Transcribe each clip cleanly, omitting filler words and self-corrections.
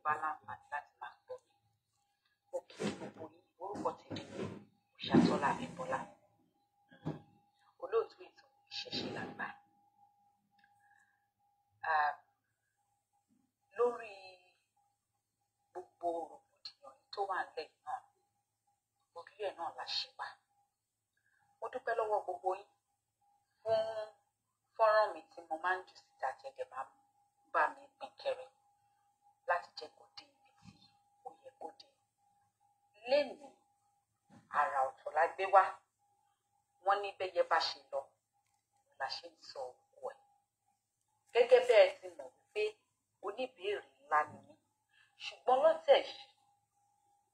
bá láǹfààní láti máa gbọ́ mi. Mo kí gbogbo yín. Orúkọ tèmi ni Òṣàtọ́lá Abímbọ́lá, olóòtú ètò Ìṣẹ̀ṣe Làgbà. Lórí gbogbo rògbòdìyàn yìí tó wà nílẹ̀ yìí náà, orí ẹ̀ náà la ṣe wà. Mo dúpẹ́ lọ́wọ́ gbogbo yín fún fọ́nrán mi tí mo máa ń jù síta tí ẹ dẹ̀ máa ń bá mi pín kiri láti jẹ́ kó dé ibi tí ó yẹ kó dé. Lénìí, àrà ọ̀tọ̀ la gbé wá. Wọ́n ní bẹ́yẹ bá ṣe lọ la ṣe ń sọ òkú ẹ̀. Gẹ́gẹ́ bẹ́ẹ̀ ti mọ̀ wípé oníbèérè ńlá ni mí, ṣùgbọ́n lọ́tẹ̀ yìí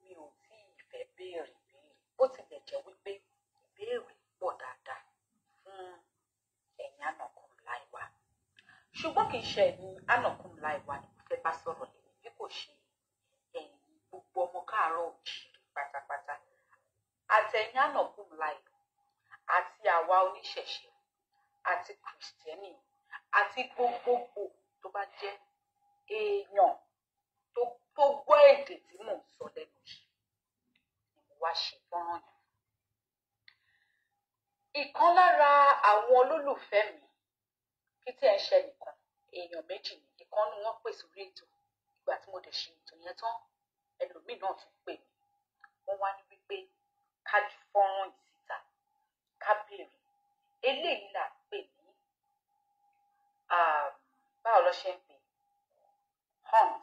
mi ò tí ì fẹ́ béèrè béèrè, bó tilẹ̀ jẹ́ wípé ìbéèrè pọ̀ dáadáa fún ẹ̀yin Anakumlaiwa. Ṣùgbọ́n kì í ṣe ẹ̀yin Anakumlaiwa ni mo fẹ́ bá sọ̀rọ̀ lẹ́yìn, bí kò ṣe ẹ̀yin gbogbo ọmọ káàárọ̀ òjìrì pátápátá, àtẹ̀yin Anakumlaiwa àti àwa oníṣẹ̀ṣe àti kìrìsìtẹ́nì àti gbogbogbò tó bá jẹ́ èèyàn tó gbọ́ èdè tí mò ń sọ lẹ́nu yìí ni mo wá ṣe fọ́nrán yẹn. Ìkan lára àwọn olólùfẹ́ mi, kí tí ẹ ń ṣe nìkan, èèyàn méjì ni, ìkan nu wọ́n pè sórí ètò. Ìgbà tí mo dẹ̀ ṣe ètò yẹn tán, ẹlòmíì náà tún pè mí. Wọ́n wá ní wípé ká ju fọ́nrán yìí síta, ká béèrè. Eléyìí là ń pè ní báwo ló ṣe ń pè? Hunt.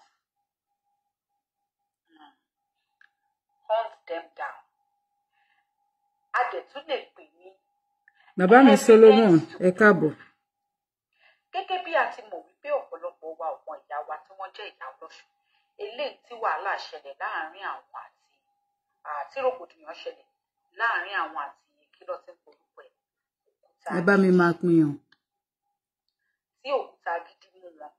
Hunt them down. A dẹ̀ tún lè pè ní Bàbá mi Solomon, evidence to ẹ káàbọ̀. Gẹ́gẹ́ bí a ti mọ̀ wípé ọ̀pọ̀lọpọ̀ wa ò mọ ìyá wa tí wọ́n jẹ́ ìyá ọlọ́ṣun, eléyìí tí wàhálà ṣẹlẹ̀ láàárín àwọn àti rògbòdìyàn ṣẹlẹ̀ láàárín àwọn àti kí ló ti ń porúkọ ẹ̀, òkúta Ẹ bá mi gidi, máa pín o. tí òkúta gidi mú wọn,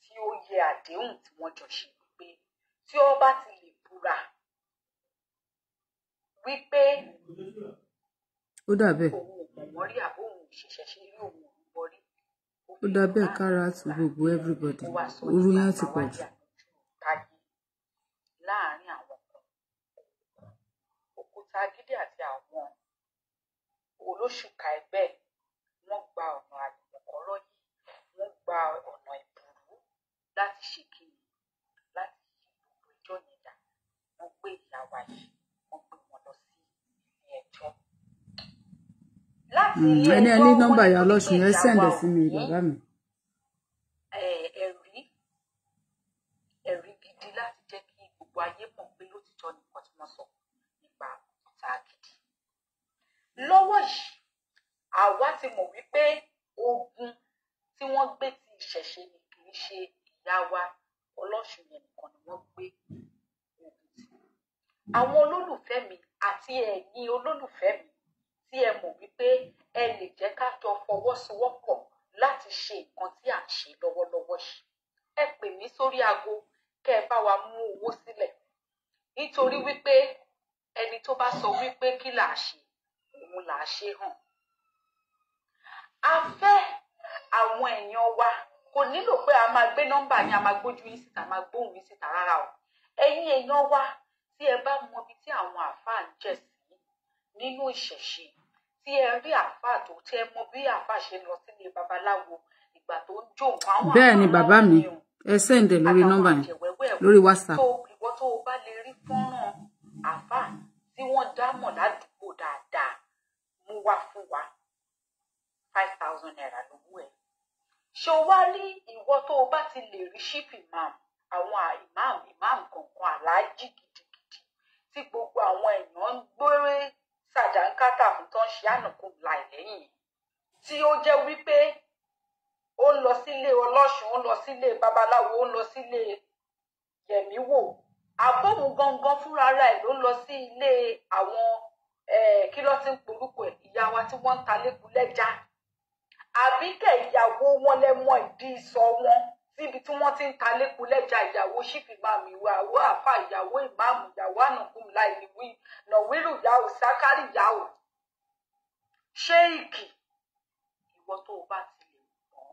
tí ó yẹ àdéhùn tí wọ́n jọ ṣe wípé tí ó bá ti lè búra wípé Ó dà bẹ́ẹ̀. òun ò mọ̀ wọ́n rí àbó òun ò ṣẹ̀ṣẹ̀ ṣe rí, òun ò rúbọ rí, ó Ó fi dà bẹ́ẹ̀ Quran kára tu búra. gbogbo everybody. Ó wá sọ Òru ní yẹn ti gbangba pọ̀ jù. wájà lójú táyé láàárín àwọn kan. Òkúta gidi àti àwọn olóṣùkà ẹgbẹ́ ẹ̀, wọ́n gba ọ̀nà àlùmọ̀kọ́rọ́ yìí, wọ́n gba ọ̀nà ìbùrú láti ṣe kíni, láti yí gbogbo ẹjọ́ yẹn dà. Wọ́n gbé ìyá wa yìí, wọ́n gbé wọn lọ sí ilé ẹjọ́. Láti ilé Ẹni ẹ ẹjọ́ ní wọ́n nọ́mbà ìyá nítorí pé ọlọ́ṣun, ẹ ìyá wa sẹ̀ǹdẹ̀ ò sí mi ní bàbá mi. ẹ̀rí ẹ̀rí gidi láti jẹ́ kí gbogbo ayé mọ̀ pé lótìtọ́ ni nǹkan tí wọ́n sọ nípa òkúta gidi. Lọ́wọ́ yìí, àwa ti mọ̀ wípé ogun tí wọ́n gbé ti ìṣẹ̀ṣe ni, kì í ṣe ìyá wa ọlọ́ṣun yẹn nìkan ni wọ́n gbé ogun tì. Àwọn olólùfẹ́ mi àti ẹ̀yin olólùfẹ́ mi tí ẹ mọ̀ wípé ẹ lè jẹ́ ká jọ fọwọ́sowọ́pọ̀ láti ṣe nǹkan tí à ń ṣe lọ́wọ́lọ́wọ́ yìí, ẹ pè mí sórí aago kẹ́ ẹ bá wa mú owó sílẹ̀, nítorí wípé ẹni tó bá sọ wípé kí là á ṣe, òun là á ṣe hàn. A fẹ́ àwọn èèyàn wa, kò nílò pé a máa gbé nọ́mbà yín, a máa gbójú yín síta, a máa gbóhùn yín síta rárá o. Ẹ̀yin èèyàn wa tí ẹ bá mọ ibi tí àwọn àáfàá ń jẹ̀ sí nínú ìṣẹ̀ṣe, tí ẹ rí àáfàá tó tí ẹ mọ bí àáfàá ṣe lọ sílé babaláwo ìgbà tó ń jó nǹkan, àwọn Bẹ́ẹ̀ ni àáfàá bàbá ńlá mi, ni o, ẹ sẹ̀ǹdẹ̀ lórí àtàwọn nọ́mbà yẹn àjẹwẹ́wẹ́ lórí WhatsApp. tó ìwọ tó o bá lè rí fọ́nrán àáfàá tí wọ́n dá mọ̀ ládùúgbò dáadáa mú wá fún wa, 5,000 naira lówó ẹ̀. Ṣé o wá rí ìwọ tó o bá ti lè rí chief imam, àwọn imam imam kọ̀ọ̀kan aláàjì gidigidi tí gbogbo àwọn èèyàn ń gbé sàdánkátà fún tó ń ṣe ànàkùn láì lẹ́yìn, tí ó jẹ́ wípé ó ń lọ sílé ọlọ́ṣun, ó ń lọ sílé babaláwo, ó ń lọ sílé yẹ̀míwò, àbóhùn gangan fúnra ẹ̀ ló ń lọ sí ilé àwọn kí ló ti ń porúkọ ẹ̀, ìyá wa tí wọ́n ń ta lékun lẹ́jà, àbí kẹ̀ ìyàwó wọn lẹ mọ ìdí ìsọ wọn síbi tí wọ́n ti ń ta lékun lẹ́jà, ìyàwó sífìmáàmù, ìyàwó àáfà, ìyàwó ìmáàmù, ìyàwó ànàkùn láìníwí nàwírù yàwó sákárì yàwó ṣéèkì. Ìwọ tó o bá ti lè mọ̀,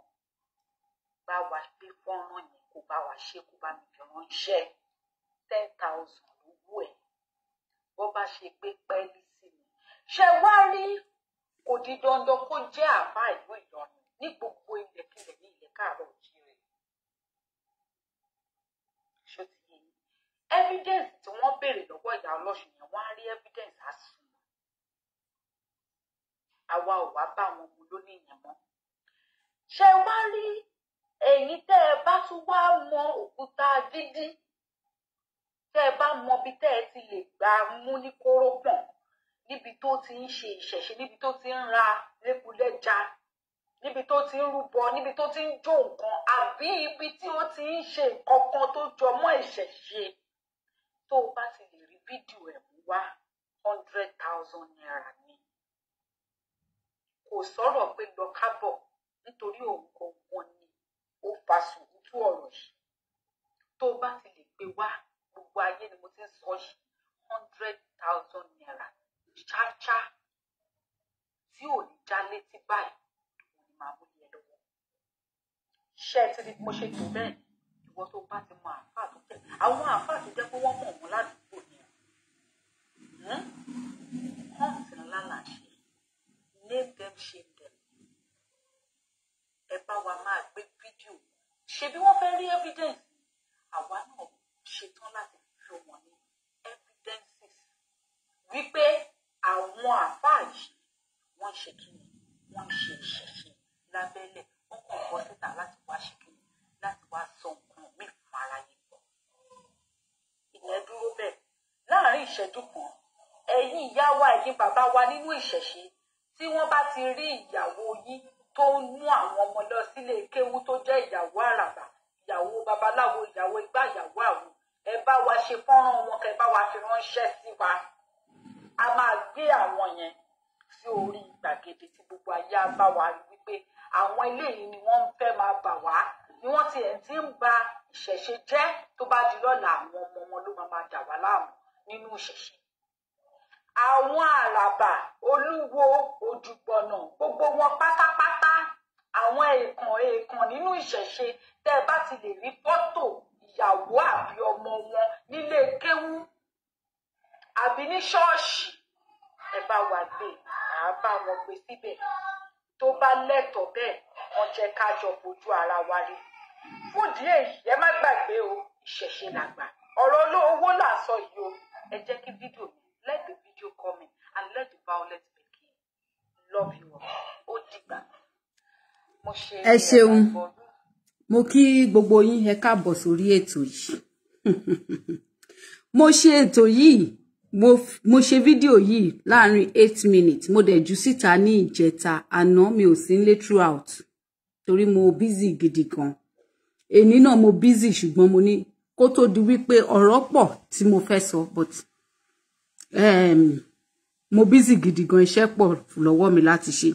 Bá wa gbé fọ́nrán yẹn, kó bá wa ṣe, kó bá mi fi ránṣẹ́. 10,000 lówó ẹ̀. Bó bá ṣe gbé pẹ́ẹ́lí sí mi. Ṣé wá rí, kò di dandan kó jẹ́ àbá ìlú Ìlọrin, ní gbogbo ilẹ̀kílẹ̀ ní ilẹ̀ káàárọ̀ òjíire. Ṣó ti yé yín? Evidence tí wọ́n béèrè lọ́wọ́ ìyá ọlọ́ṣun yẹn, wọ́n á rí evidence, á sùn. Àwa ò wá bá wọn mu lónìí yẹn mọ́. Ṣé wá rí, ẹ̀yin tẹ́ ẹ bá tún wá mọ òkúta gidi, tẹ́ ẹ bá mọ bí tẹ́ ẹ ti lè gbà mú ní kórópọ̀n, níbi tó ti ń ṣe ìṣẹ̀ṣe, níbi tó ti ń ra lẹ́kulẹ́ja, níbi tó ti ń rúbọ, níbi tó ti ń jó nǹkan, àbí ibi tí ó ti ń ṣe nǹkan kan tó jọ mọ́ ìṣẹ̀ṣe, tó o bá ti lè rí fídíò ẹ̀ mú wá, ₦100,000 ni. Kò sọ̀rọ̀ pé lọ kábọ̀, nítorí òun gangan ni ó fa sùúrù ọ̀rọ̀ yìí. Tó o bá ti lè gbé wá, gbogbo ayé ni mo ti ń sọ yìí, ₦100,000 ṣáṣá tí ò ní já létí báyìí, òun ni màá mú yẹn lọ́wọ́. Ṣé ẹ ti rí bí mo ṣe tó bẹ́ẹ̀? Ìwọ tó bá ti mọ àáfàá tó jẹ́, àwọn àáfàá tó jẹ́ pé wọ́n mọ̀ wọ́n ládùúgbò ni, hunt ńlá là ń ṣe. Name them, shame them. Ẹ bá wa máa gbé fídíò. Ṣebí wọ́n fẹ́ rí evidence, àwa náà ṣetán láti fi wọn ní evidences wípé àwọn àáfàá yìí, wọ́n ń ṣe kíni, wọ́n ń ṣe ìṣẹ̀ṣe lábẹ́lẹ̀. Wọ́n kàn bọ́ síta láti wá ṣe kíni, láti wá sọ nǹkan míì fún aráyé gbọ́. Ìyẹn dúró bẹ́ẹ̀. Láàárín ìṣẹ́jú kan, ẹ̀yin ìyá wa, ẹ̀yin bàbá wa nínú ìṣẹ̀ṣe, tí wọ́n bá ti rí ìyàwó yín tó ń mú àwọn ọmọ lọ sílé kéwú, tó jẹ́ ìyàwó àràbà, ìyàwó babaláwo, ìyàwó igbá, ìyàwó àwo, ẹ bá wa ṣe fọ́nrán wọn, kẹ́ bá wa fi ránṣẹ́ sí wa. A máa gbé àwọn yẹn sí orí gbàgede tí gbogbo ayé á bá wa rí wípé àwọn eléyìí ni wọ́n ń fẹ́ máa bà wá, ni wọ́n tiẹ̀ ti ń ba ìṣẹ̀ṣe jẹ́. Tó bá di lọ́la, àwọn ọmọ wọn ló máa máa dà wá láàmú nínú ìṣẹ̀ṣe. Àwọn àràbà, olúwo, òjùgbọ̀nà, gbogbo wọn pátápátá, àwọn èèkàn èèkàn nínú ìṣẹ̀ṣe, tẹ́ ẹ bá ti lè rí fọ́tò ìyàwó àbí ọmọ wọn nílé kéwú àbí ní ṣọ́ọ̀ṣì, ẹ bá wa gbé, àá bá wọn gbé síbẹ̀. Tó bá lẹ́tọ̀ọ́ bẹ́ẹ̀, wọ́n jẹ́ ká jọ fojú ara wa rí. Fún ìdí èyí, ẹ má gbàgbé o, ìṣẹ̀ṣe làgbà. Ọ̀rọ̀ owó là ń sọ yìí o. Ẹ jẹ́ kí fídíò yìí, let the video come in and let the violence begin. Love you all. Ó dìgbà. Mo ṣe Ẹ ṣeun, mo kí gbogbo yín, ẹ káàbọ̀ sórí ètò yìí. Mo ṣe ètò yìí, mo ṣe fídíò yìí láàrin 8 minutes, mo dẹ̀ jù síta ní ìjẹta. Àná mi ò sí nílé throughout torí mo busy gidi gan. Èní náà mo busy, ṣùgbọ́n mo ní kó tó di wípé ọ̀rọ̀ pọ̀ tí mo fẹ́ sọ, but mo busy gidi gan, iṣẹ́ pọ̀ lọ́wọ́ mi láti ṣe.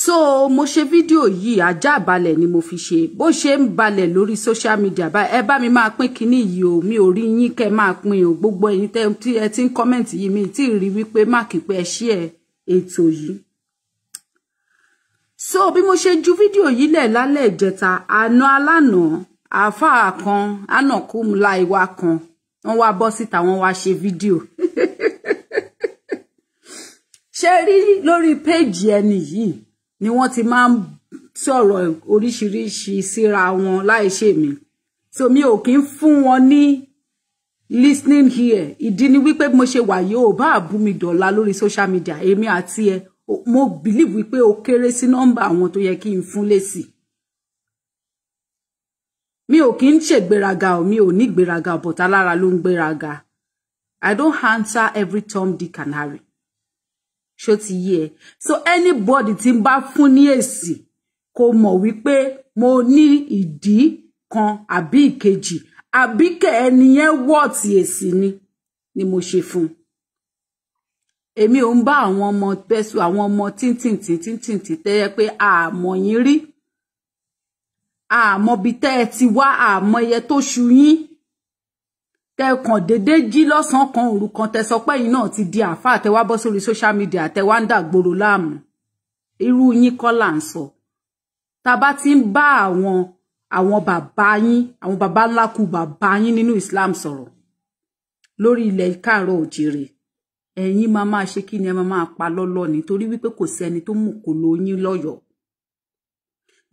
So mo ṣe fídíò yìí, ajá balẹ̀ ni mo fi ṣe. Bó ṣe ń balẹ̀ lórí social media báyìí, ẹ bá mi máa pín kinní yìí o. Mi ò rí yín kẹ́ máa pín o. Gbogbo ẹ̀yin tẹ́ tí ẹ ti ń comment yìí, mi tí ì rí wípé máàkì pé ẹ share ètò yìí. So bí mo ṣe ju fídíò yìí lẹ̀ lálẹ́ ìjẹta, àná alánàá, àáfàá kan ánàkúmùlà ìwà kan, wọ́n wá bọ́ síta, wọ́n wá ṣe fídíò. Ṣe rí lórí péèjì ẹni yìí ni wọ́n ti máa ń sọ̀rọ̀ oríṣiríṣi síra wọn láì ṣe mi. So mi ò kí ń fún wọn ní listening here. Ìdí ni wípé bí mo ṣe wà yìí, ò bá bú mi dọ̀la lórí social media, èmi àti ẹ, mo believe wípé o kéré sí nọ́mbà àwọn tó yẹ kí n fún lésì. Mi ò kí ń ṣègbéraga o, mi ò ní gbéraga, but alára ló ń gbéraga. I don't answer every Tom, Dick and Harry. Ṣó ti yé ẹ? So anybody tí n bá fún ní èsì, kó mọ̀ wípé mo ní ìdí kan àbí ìkejì, àbí kẹ ẹni yẹn wọ́ọ̀tì èsì ni mo ṣe fún un. Èmi ò ń bá àwọn ọmọ bẹ́sù, àwọn ọmọ tíntìntì tíntìntì tẹ́yẹ pé àmọ́ yín rí, àmọ́ bí tẹ́ ẹ ti wá, àmọ́ iye tó ṣu yín, tẹ́ kàn déédéé jí lọ́sàn-án kan òru kan, tẹ́ sọ pé ẹ̀yin náà ti di àáfàá, tẹ́ wá bọ́ sórí social media, tẹ́ wá ń dàgbòrò láàmú. Irú yín kọ́ là ń sọ. Tá bá ti ń bá àwọn bàbá yín, àwọn bàbá ńlá kú bàbá yín nínú Islam sọ̀rọ̀ lórí ilẹ̀ káàárọ̀ òjìrè, ẹ̀yin máa máa ṣe kí ni, ẹ máa máa pa lọ́lọ́ nítorí wípé kò sẹ́ni tó mú kò lo yín lọ́yọ̀ọ́.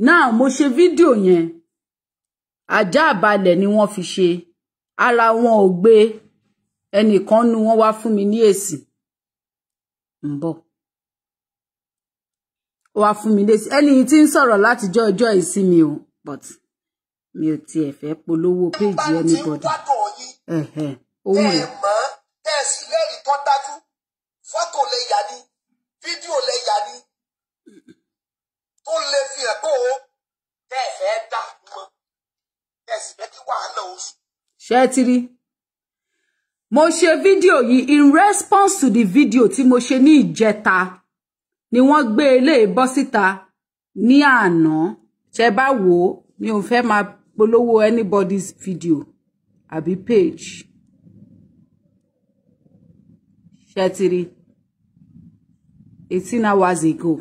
Now mo ṣe fídíò yẹn, ajá àbálẹ̀ ni wọ́n fi ṣe, ara wọn ò gbé, ẹnìkan nu wọ́n wá fún mi ní èsì ń bọ̀, ó wá fún mi lésì. Ẹni tí ń sọ̀rọ̀ látijọ́ ọjọ́ ìsinmi o, but mi ò tiẹ̀ fẹ́ polówó péjì anybody. Ohun rẹ̀ tẹ́ ẹ sì lẹ́rìí tó dájú, fọ́tò lè yà ní, fídíò lè yà ní, tó lè fi hàn pé o tẹ́ ẹ fẹ́ dà mọ́, tẹ́ ẹ sì fẹ́ kí wàhálà oṣù. Ṣé ẹ ti rí? Mo ṣe fídíò yìí in response to the video tí mo ṣe ní ìjẹta ni wọ́n gbé eléyìí bọ́ síta ní àná. Ṣé bá wò ó, mi ò fẹ́ máa polówó anybody's video àbí page. Ṣé ti rí? 18 hours ago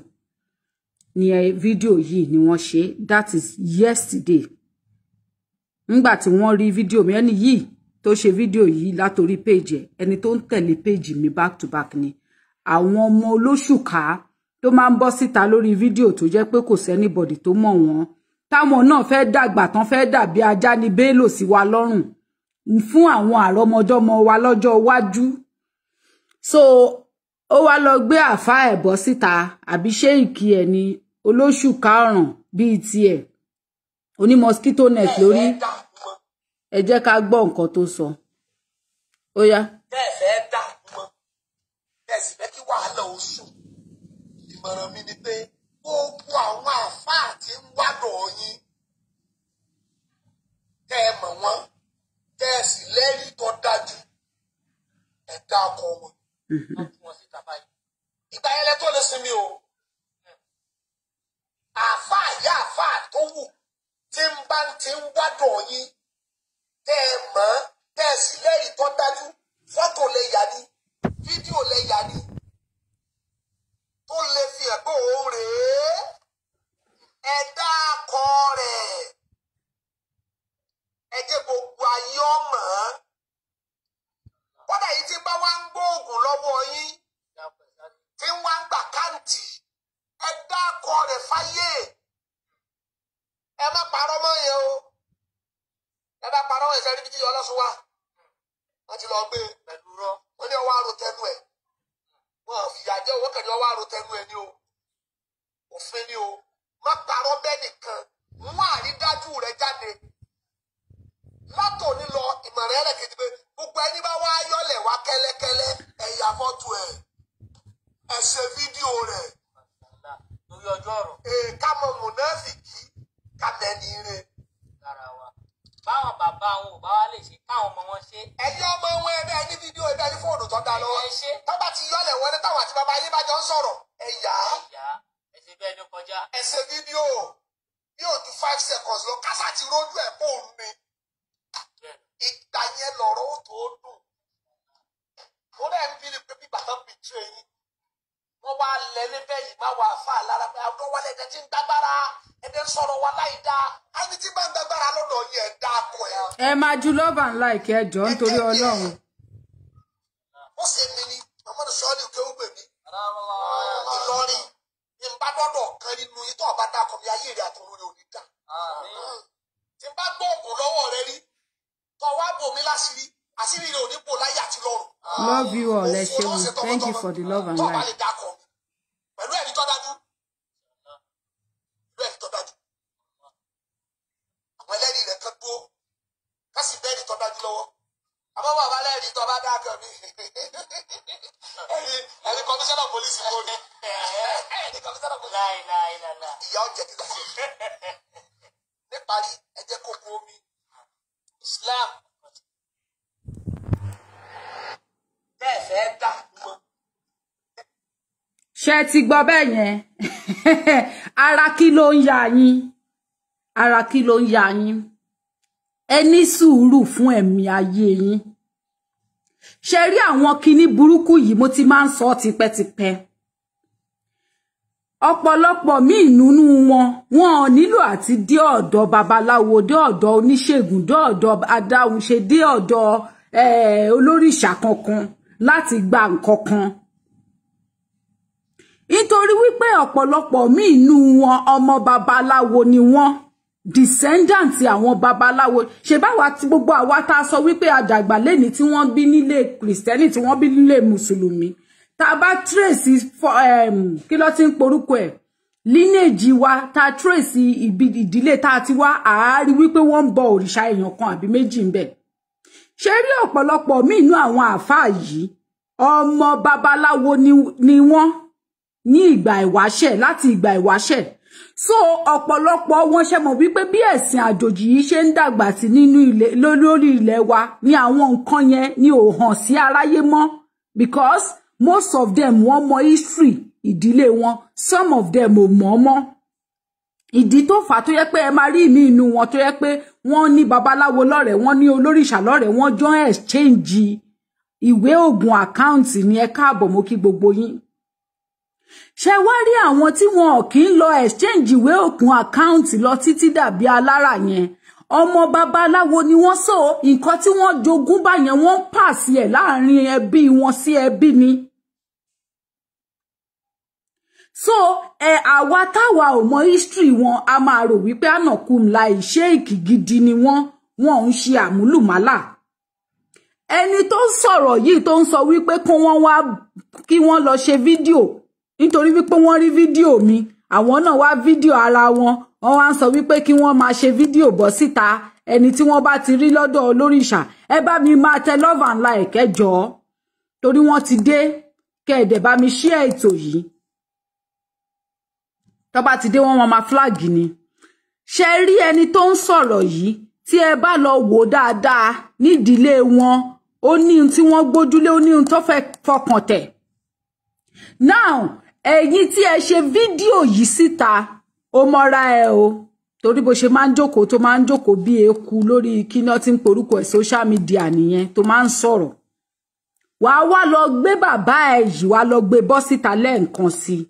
ni fídíò yìí ni wọ́n ṣe, that is yesterday. Nígbà tí wọ́n rí fídíò mi, ẹni yìí tó ṣe fídíò yìí látorí page ẹ̀, ẹni tó ń tẹ̀lé page mi back to back ni. Àwọn ọmọ olóṣùká tó máa ń bọ́ síta lórí fídíò tó jẹ́ pé kò sẹ́nibọ̀dì tó mọ̀ wọ́n, táwọn náà fẹ́ dàgbà tán fẹ́ dàbí ajá ní bélò sí wa lọ́rùn fún àwọn àrọ́mọdọ́mọ wa lọ́jọ́ iwájú. So ó wá lọ gbé àfa ẹ̀ bọ́ síta, àbí ṣé ìkí ẹ̀ ni olóṣùká ọ̀ràn bíi tiẹ̀ oní mosquito net lórí. Ẹ jẹ́ ká gbọ́ nǹkan tó sọ. Ó yá. Tẹ́ ẹ fẹ́ dà mọ́, tẹ́ ẹ sì fẹ́ kí wàhálà oṣù. Ìmọ̀ràn mi ni pé gbogbo àwọn àfáà tí ń wádọ̀ yín, tẹ́ ẹ mọ̀ wọ́n, tẹ́ ẹ sì lẹ́rìí tó dájú, ẹ dá ọkọ wọn. Ìgbà yẹn lẹ tó lè sinmi o. Àfáà yá àfáà tó wù tí ń bá ti ń wádọ̀ yín, tẹ́ ẹ mọ̀, tẹ́ ẹ sì lẹ́rìí tó dájú, fọ́tò lè yà ní, fídíò lè yà ní, tó lè fi hàn pé òun rèé, ẹ dá akọ rẹ̀, ẹ jẹ́ gbogbo ayé ọmọ. Kódà yìí tí bá wá ń gbóògùn lọ́wọ́ yín, tí ń wá ń gbà káǹtì, ẹ dá akọ rẹ̀ fáyé. Ẹ má parọ́ mọ́ yẹn o. Ẹ bá parọ́ ẹ̀ sẹ́ni bí tí ọlọ́sùn wà. Wọ́n ti lọ gbé pẹ̀lú rọ. Wọ́n ní ọwọ́ àrò tẹnu ẹ̀. Wọ́n fìyà jẹ́ owó kẹ̀lé ọwọ́ àrò tẹnu ẹ̀ ni o. Òfin ni o. Má parọ́ bẹ́ẹ̀ nìkan. Mú àrídájú rẹ̀ jáde. Látòní lọ ìmọ̀ràn ẹlẹ́kejì pé gbogbo ẹni bá wá yọlẹ̀ wá kẹ́lẹ́kẹ́lẹ́, ẹ ya fọ́tò ẹ̀. Ẹ ṣe fídíò rẹ̀. Lórí ọjọ́ ọ̀rọ̀. Ká mọ mùnáfìkì ká mẹ́ni rẹ̀. Báwọn bàbá wọn ò bá wá lè ṣe káwọn ọmọ wọn ṣe. Ẹ̀yin ọmọ wọn ẹ bẹ́ẹ̀ ní fídíò ẹ bẹ́ẹ̀ ní fóònù tó dá lọ́wọ́. Tó bá ti yọlẹ̀ wọlé táwọn àti bàbá yín bá jọ ń sọ̀rọ̀, ẹ yà á. Ẹ ṣe bẹ́ẹ̀ ló kọjá. Ẹ ṣe fídíò yóò ju 5 seconds lọ, kásá ti rójú ẹ̀ fóònù mi. Ìgbà yẹn lọ̀rọ̀ ó tó dùn. Mo rẹ̀ ń bírí pé bí bàtà bì tú eyín. Wọ́n wá lẹ níbẹ̀ yìí má wà fà lára pé àwọn wálé ẹ̀dẹ̀ tí ń dágbára, ẹ̀dẹ̀ ń sọ̀rọ̀ wa láì dáa. Ẹni tí bá ń dágbára lọ́dọ̀ yẹn ẹ̀ dá akọ ẹ̀. Ẹ máa ju love and like ẹ jọ̀ọ́ nítorí Ọlọ́run. Ó ṣe mí ni Muhammadu Sọ́ọ́lì Kéwúgbè mi. Ìlọrin ní n bá dọ́dọ̀ kan nínú yín tó ọba dákọ̀ mi ayé rẹ̀ àtọ̀run rẹ̀ ò ní dà. Tí n bá gbọ́ ògùn lọ́wọ́ rẹ rí, tó wá bò mí láṣìírí, àṣírí rẹ̀ ò ní bò láyé àti lọ́run. Love you all, ẹ ṣeun. Thank you for the love and like. Pẹ̀lú ẹ̀rí tó dájú. Pẹ̀lú ẹ̀rí tó dájú. Àwọn ẹlẹ́rìí rẹ̀ kan dúró. Ká sì bẹ́ẹ̀rì tó dájú lọ́wọ́. Àmọ́ bàbá ẹlẹ́rìí tó bá dákọ̀ mi. Ẹ̀rí kọmíṣánná pólísì kò ní. Ẹ̀rí kọmíṣánná pólísì. Ìyá ọ̀jẹ̀ ti gbàgbé. Níparí, ẹ jẹ́ kó bu omi. Islam. Bẹ́ẹ̀ fẹ́ dà mọ́. Ṣé ti gbọ́ bẹ́ẹ̀ yẹn? Ara kí ló ń ya yín? Ara kí ló ń ya yín? Ẹ ní sùúrù fún ẹ̀mí ayé yín. Ṣé rí àwọn kinní burúkú yìí, mo ti máa ń sọ tipẹ́tipẹ́. Ọ̀pọ̀lọpọ̀ míì nínú wọn, wọn ò nílò àti dé ọ̀dọ̀ babaláwo, dé ọ̀dọ̀ oníṣègùn, dé ọ̀dọ̀ adáhunṣe, dé ọ̀dọ̀ olórìṣà kankan láti gba nǹkan kan. Nítorí wípé ọ̀pọ̀lọpọ̀ míì nínú wọn ọmọ babaláwo ni wọ́n, descendant àwọn babaláwo. Ṣe báwa tí gbogbo àwa tá a sọ wípé àdàgbà lẹ́ni tí wọ́n bí nílé kìrìsìtẹ́nì, tí wọ́n bí nílé mùsùlùmí, tá a bá trace kí ló ti ń porúkọ ẹ̀, lineage wa, tá a trace ibi ìdílé tá a ti wá, àárí wípé wọ́n ń bọ òrìṣà èèyàn kan àbí méjì ń bẹ. Ṣé rí ọ̀pọ̀lọpọ̀ míì nínú àwọn àáfàá yìí, ọmọ babaláwo ni wọ́n ní ìgbà ìwáṣẹ̀, láti ìgbà ìwáṣẹ̀. So ọ̀pọ̀lọpọ̀ wọn ṣe mọ̀ wípé bí ẹ̀sìn àjòjì yìí ṣe ń dàgbà sí nínú ilẹ̀, lórí ilẹ̀ wa, ní àwọn nǹkan yẹn ni ò hàn sí aráyé mọ́, because most of them wọ́n mọ history ìdílé wọn, some of them ò mọ̀ mọ́. Ìdí tó fà tó yẹ pé ẹ máa rí ìmí inú wọn tó yẹ pé wọ́n ní babaláwo lọ́rẹ̀ẹ́, wọ́n ní olórìṣà lọ́rẹ̀ẹ́, wọ́n jọ exchange ìwé ògùn àkáǹtì ní. Ẹ káàbọ̀, mo kí gbogbo yín. Ṣé wá rí àwọn tí wọn ò kí ń lọ exchange ìwé ògùn àkáǹtì lọ títí dàbí alára yẹn, ọmọ babaláwo ni wọ́n. So nǹkan tí wọ́n jogún báyẹn, wọ́n ń pàṣẹ ẹ̀ láàrin ẹbí wọn sí ẹbí ni. So ẹ àwa táwa ò mọ history wọn, a máa rò wípé ànàkùn láì ṣéèkì gidi ni wọ́n, wọn ò ń ṣe àmúlùmálà. Ẹni tó ń sọ̀rọ̀ yìí tó ń sọ wípé kí wọ́n wá, kí wọ́n lọ ṣe fídíò, nítorí wípé wọ́n rí fídíò mi, àwọn náà wá fídíò ara wọn, wọ́n wá ń sọ wípé kí wọ́n máa ṣe fídíò bọ́ síta ẹni tí wọ́n bá ti rí lọ́dọ̀ olórìṣà. Ẹ bá mi máa tẹ love and like, ẹ jọ̀ọ́, torí wọ́n ti dé. Kẹ́ ẹ dẹ̀ bá mi share ètò yìí. Tó bá ti dé, wọ́n máa flag ni. Ṣe rí ẹni tó ń sọ̀rọ̀ yìí, tí ẹ bá lọ wò dáadáa nídìílé wọn, ó ní ohun tí wọ́n gbójúlé, ó ní ohun tó fẹ́ fọkàn tẹ̀. Now ẹ̀yin tí ẹ ṣe fídíò yìí síta, ó mọ́ra ẹ o, torí bó ṣe máa ń jókòó, tó máa ń jókòó bí eku lórí kíná tí ń porúkọ ẹ̀ social media nìyẹn, tó máa ń sọ̀rọ̀. Wàá wá lọ gbé bàbá ẹ yìí, wàá lọ gbé bọ́ síta lẹ́ẹ̀kan sí i,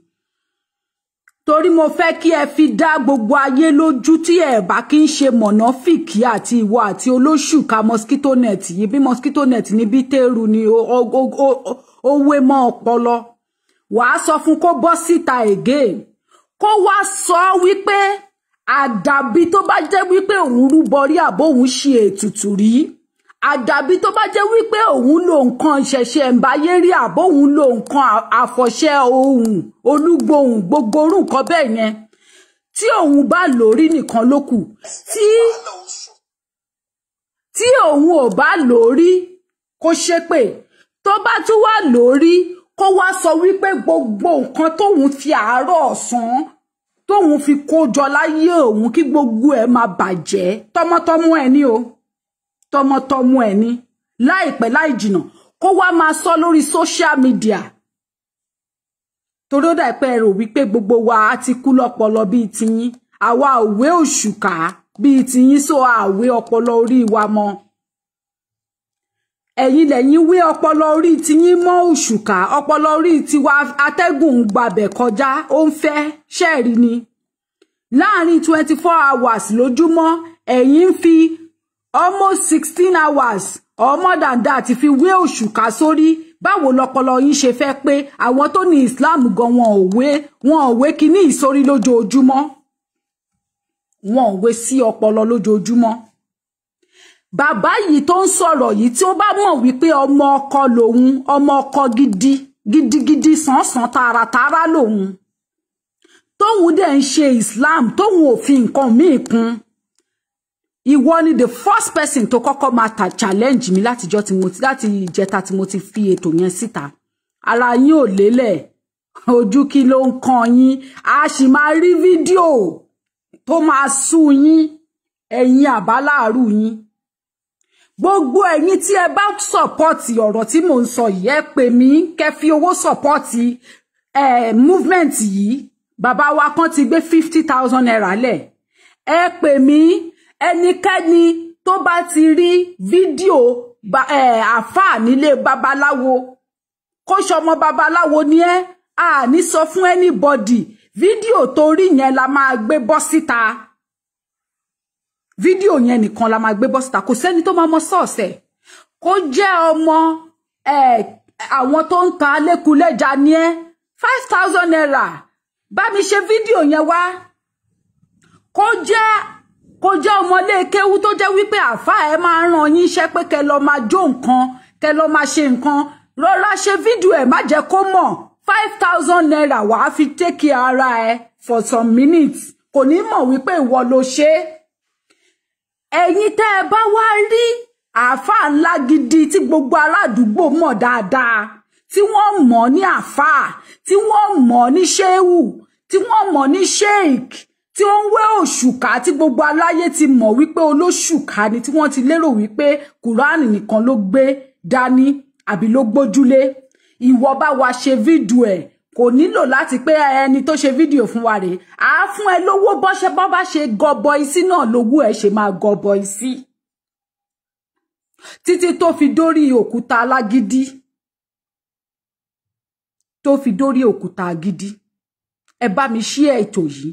torí mo fẹ́ kí ẹ fi dá gbogbo ayé lójú tí ẹ bá kí ń ṣe mọ̀nàfìkì àti ìwọ àti olóṣùka mosquito net yìí. Bí mosquito net ní bí tẹ́rù ni ó wé mọ́ ọpọlọ. Wàá sọ fún kó bọ́ síta again, kó wá sọ wípé àdàbí tó bá jẹ́ wípé òun rúbọ rí àbó òun ṣe ètùtù rí, àdàbí tó bá jẹ́ wípé òun lo nǹkan ìṣẹ̀ṣẹ̀ ẹ̀ǹbáyé rí àbó òun lo nǹkan àfọ̀ṣẹ ohun olúgbòhùn, gbogbo orú nǹkan bẹ́ẹ̀ yẹn tí òun bá lò rí nìkan ló kù. Tí òun ò bá lò rí, kó ṣépè. Tó bá tún wá lò rí, kó wá sọ wípé gbogbo nǹkan tóun fi àárọ̀ ọ̀sán tóun fi kó jọ láyé òun, kí gbogbo ẹ̀ máa bàjẹ́ tọmọtọmọ ẹ̀ ní o, tọmọtọmọ ẹ̀ ní láìpẹ́ láì jìnà, kó wá máa sọ lórí social media. Torí ó dà pé ẹ rò wípé gbogbo wa á ti kú lọ́pọlọ bíi tiyín, àwa òwe òṣùkà bíi tiyín, so àwé ọpọlọ orí wa mọ́. Ẹ̀yin lẹ́yìn wé ọpọlọ orí tiyín mọ́ òṣùkà, ọpọlọ orí tiwa atẹ́gùn ń gbabẹ̀ kọjá, ó ń fẹ́ ṣẹ́ẹ̀rí ni. Láàrin 24 hours lójúmọ́, ẹ̀yin ń fi almost 16 hours or more than that fi wé òṣùkà sórí. Báwo lọpọlọ yín ṣe fẹ́ pé? Àwọn tó ní Islam gan, wọn ò wé kíní ìsórí lójoojúmọ́, wọn ò wé sí ọpọlọ lójoojúmọ́. Bàbá yìí tó ń sọ̀rọ̀ yìí, tí ó bá mọ̀ wípé ọmọ ọkọ lòun, ọmọ ọkọ gidi gidigidi sánsan tààràtààrà lòun, tóun dẹ̀ ń ṣe Islam, tóun ò fi nǹkan míì kún, ìwọ ni the first person tó kọ́kọ́ máa ta challenge mi látijọ́ tí mo ti, láti ìjẹta tí mo ti fi ètò yẹn síta. Ara yín ò lélẹ̀, ojú kí ló ń kan yín? A sì máa rí fídíò tó máa sú yín, ẹ̀yin àbáláàrú yín. Gbogbo ẹ̀yin tí ẹ bá support ọ̀rọ̀ tí mò ń sọ yìí, ẹ pè mí kẹ́ fi owó support movement yìí. Bàbá wa kan ti gbé ₦50,000 lẹ̀. Ẹ pè mí. Ẹnikẹ́ni tó bá ti rí fídíò àáfàá nílé babaláwo, kó ṣọmọ babaláwo ni ẹ, a ní sọ fún anybody. Fídíò tó rí yẹn la máa gbé bọ́ síta. Fídíò yẹn nìkan la máa gbé bọ́ síta. Kò sẹ́ni tó máa mọ sọ́ọ̀sẹ̀. Kó jẹ́ ọmọ àwọn tó ń ta lẹ́kulẹ́ja ní ẹ́ 5,000 naira. Bá mi ṣe fídíò yẹn wá. Kó jẹ́ ọmọlé kéwú tó jẹ́ wípé àfá ẹ máa ń rán yín iṣẹ́ pé kẹ́ lọ máa jó nǹkan, kẹ́ lọ máa ṣe nǹkan. Rọra ṣe fídíò ẹ̀, má jẹ́ kó mọ̀. 5,000 naira wàá fi take care ara ẹ for some minutes. Kò ní mọ̀ wípé ìwọ ló ṣe. Ẹ̀yin tẹ́ ẹ bá wá rí àáfàá ńlá gidi tí gbogbo aládùúgbò mọ̀ dáadáa, tí wọ́n mọ̀ ní àáfàá, tí wọ́n mọ̀ ní ṣéwù, tí wọ́n mọ̀ ní sheik, tí ó ń wé òṣùká, tí gbogbo aláyé ti mọ̀ wípé olóṣùká ni, tí wọ́n ti lérò wípé kùránì nìkan ló gbé dání àbí ló gbójúlé. Ìwọ bá wa ṣe fídíò ẹ̀, kò nílò láti pé ẹni tó ṣe fídíò fún wa rèé. À á fún ẹ lówó bọ́ṣẹ́ bọ́ bá ṣe gọbọi sí náà lówó ẹ ṣe máa gọbọi sí. Títí tó fi dórí òkúta alágídí. Tó fi dórí òkúta agídí. Ẹ bá mi ṣí ètò yìí.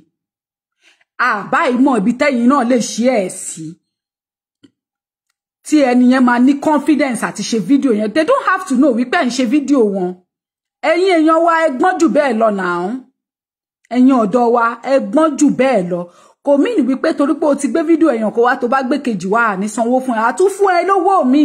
Àbá ìmọ̀ ibi tẹ́yìn náà lè ṣí ẹ̀ sí. Tí ẹni yẹn máa ní confidence àti ṣe fídíò yẹn. They don't have to know wípé ẹ̀ ń ṣe fídíò wọn. Ẹ̀yin èèyàn wa ẹ gbọ́n jù bẹ́ẹ̀ lọ nàá. Ẹ̀yin ọ̀dọ́ wa ẹ gbọ́n jù bẹ́ẹ̀ lọ. Kò mean wípé torí pé o ti gbé fídíò èèyàn kó wá tó bá gbé kejì wá ní sanwó fún ẹ. A tún fún ẹ lówó mi.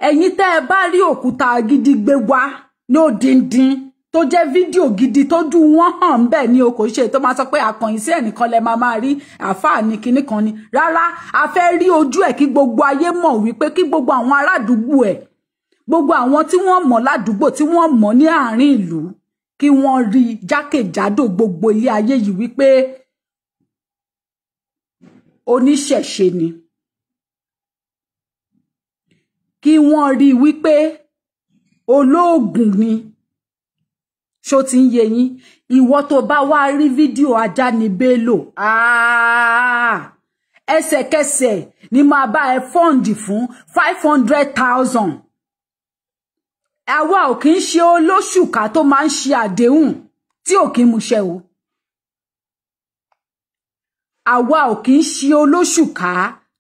Ẹ̀yin tẹ́ ẹ bá rí òkúta gidi gbé wá ní òdindin tó jẹ́ fídíò gidi tójú wọn hàn bẹ́ẹ̀ ni o, kò ṣe tó máa sọ pé àkànyìn sí ẹnìkan lẹ máa máa rí àáfàá ní kinní kan ni. Rárá, a fẹ́ rí ojú ẹ̀ kí gbogbo ayé mọ̀ wípé kí gbogbo àwọn arádùúgbò ẹ̀, gbogbo àwọn tí wọ́n mọ̀ ládùúgbò, tí wọ́n mọ̀ ní àárín ìlú, kí wọ́n rí jákèjádò gbogbo ilé ayé yìí wípé oníṣẹ̀ṣe ni. Kí wọ́n rí wípé olóògùn ni. Ṣó ti ń yé yín? Ìwọ tó bá wá rí fídíò Ajánibélò, ẹsẹ̀kẹsẹ̀ ni máa bá ẹ fọ́ǹdì fún 500,000. Àwa ò kì í ṣe olóṣùká tó máa ń ṣe àdéhùn tí ò kì í múṣẹ o. Àwa ò kì í ṣe olóṣùká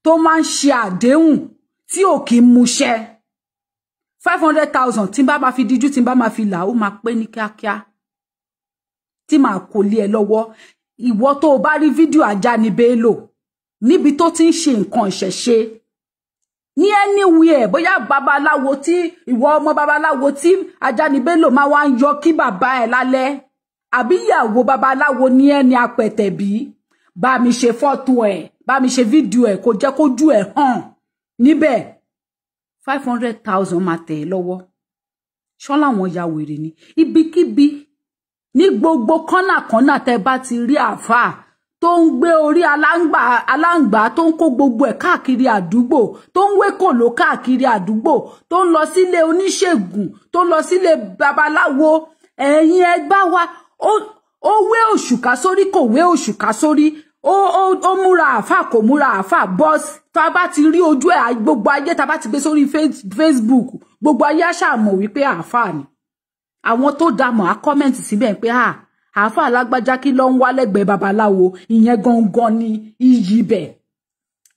tó máa ń ṣe àdéhùn tí ò kì í múṣẹ. 500,000 tí n bá máa fi díjú, tí n bá máa fi là, ó máa pé ní kíákíá. Tí màá kò lé ẹ lọ́wọ́. Ìwọ tó o bá rí fídíò Ajánibélò níbi tó ti ń ṣe nǹkan ìṣẹ̀ṣe ní anywhere, bóyá babaláwo tí ìwọ ọmọ babaláwo tí Ajánibélò máa wá ń yọ kí bàbá ẹ lálẹ́, àbí ìyàwó babaláwo ní ẹni apẹ̀tẹ̀bí, bá mi ṣe fọ́tò ẹ̀, bá mi ṣe fídíò ẹ̀, kó jẹ́ kójú ẹ̀ hàn níbẹ̀. 500,000 máa tẹ̀ ẹ́ lọ́wọ́. Ṣọ́lá wọn ya wèrè ni. Ibikíbi ní gbogbo kọ́nàkọ́nà tẹ́ bá ti rí àáfàá tó ń gbé orí aláǹgbá, tó ń kó gbogbo ẹ̀ káàkiri àdúgbò, tó ń wé kòló káàkiri àdúgbò, tó ń lọ sílé oníṣègùn, tó ń lọ sílé babaláwo, ẹ̀yin ẹgbá wa, ó wé òṣùká sórí, kò wé òṣùká sórí, ó múra àáfàá, kò múra àáfàá, bọ́s tá a bá ti rí ojú ẹ̀, gbogbo ayé tá a bá ti gbé sórí Facebook, gbogbo ayé á ṣáà mọ̀ wípé àáfàá ni. Àwọn tó dá mọ̀ á kọ́mẹ̀ntì síbẹ̀ pé àáfàá alágbájá kí ló ń wá lẹ́gbẹ̀ẹ́ babaláwo. Ìyẹn gangan ni iyì bẹ̀,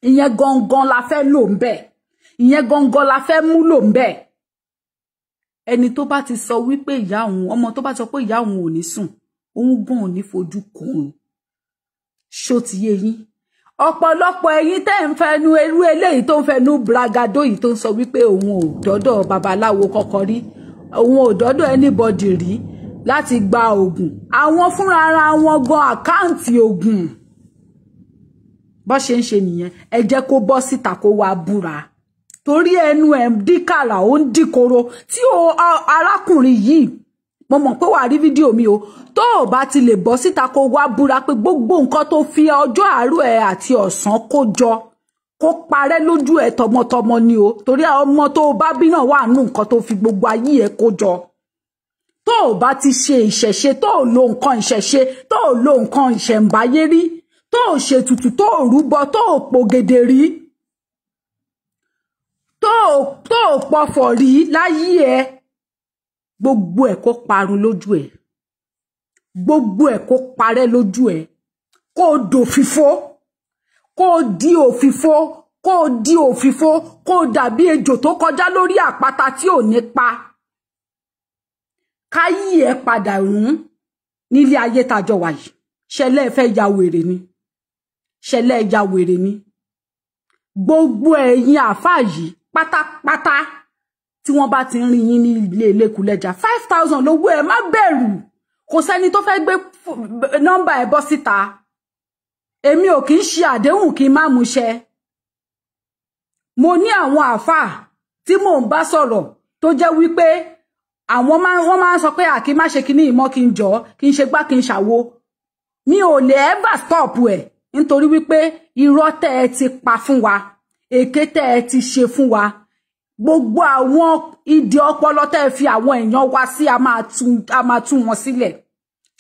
ìyẹn gangan la fẹ́ lò ń bẹ̀, ìyẹn gangan la fẹ́ mú lò ń bẹ̀. Ẹni tó bá ti sọ wípé ìyá òun, ọmọ tó bá sọ pé ìyá òun ò ní sùn, òun gan ò ní fojú kùn. Ṣó ti yé yín? Ọ̀pọ̀lọpọ̀ ẹ̀yin tẹ́ ń fẹnu irú eléyìí tó ń fẹnu bragado yìí tó ń sọ wípé òun ò dọ́dọ̀ babaláwo kọ́kọ́ rí, òun ò dọ́dọ̀ anybody rí láti gba oògùn. Àwọn fúnra ara wọn gan àkáǹtì oògùn. Bó ṣe ń ṣe nìyẹn. Ẹ jẹ́ kó bọ́ síta kó wá búra. Torí ẹnu ẹ̀ ń díkàrà, ó ń díkoro. Tí o arákùnrin yìí, mo mọ̀ pé wàá rí fídíò mi o, tó o bá ti lè bọ́ síta kó wá búra pé gbogbo nǹkan tó fi ọjọ́ àárọ̀ ẹ̀ àti ọ̀sán kó jọ, kó parẹ́ lójú ẹ̀ tọmọtọmọ ni o. Torí ọmọ tó o bá bí náà wà nù nǹkan tó fi gbogbo ayé ẹ̀ kó jọ. Tó o bá ti ṣe ìṣẹ̀ṣe, tó o lo nǹkan ìṣẹ̀ṣe, tó o lo nǹkan ìṣẹ̀ǹbáyé rí, tó o ṣètùtù, tó o rúbọ, tó o pògèdè rí, tó o pọfọ̀ rí láyé ẹ, gbogbo ẹ̀ kó parun lójú ẹ̀. Gbogbo ẹ̀ kó parẹ́ lójú ẹ̀, kó dòfìfo, kó di òfìfo, kó di òfìfo, kó dàbí ejò tó kọjá lórí àpáta tí ò ní pa. Káyí ẹ padà rún nílé ayé tàjọ wà yìí. Ṣẹlẹ̀ fẹ́ ya wèrè ni, ṣẹlẹ̀ ya wèrè ni. Gbogbo ẹ̀yin àáfàá yìí pátápátá tí wọ́n bá ti ń rí yín ní ilé Elékulẹ́jà, 5,000 lówó ẹ, má bẹ̀rù. Kò sẹ́ni tó fẹ́ gbé nọ́mbà ẹ bọ́ síta. Èmi ò kì í ṣe àdéhùn kí n má múṣẹ. Mo ní àwọn àáfàá tí mò ń bá sọ̀rọ̀ tó jẹ́ wípé àwọn wọ́n máa ń sọ pé àkí má ṣe kíní ìmọ̀, kí n jọ, kí n ṣe gbá, kí n ṣàwo. Mi ò lè ever stop ẹ̀, nítorí wípé irọ́ tẹ́ ẹ ti pa fún wa, èké tẹ́ ẹ ti ṣe fún wa, gbogbo àwọn ìdí ọpọlọ tẹ́ ẹ fi àwọn èèyàn wa sí, a máa tú wọn sílẹ̀.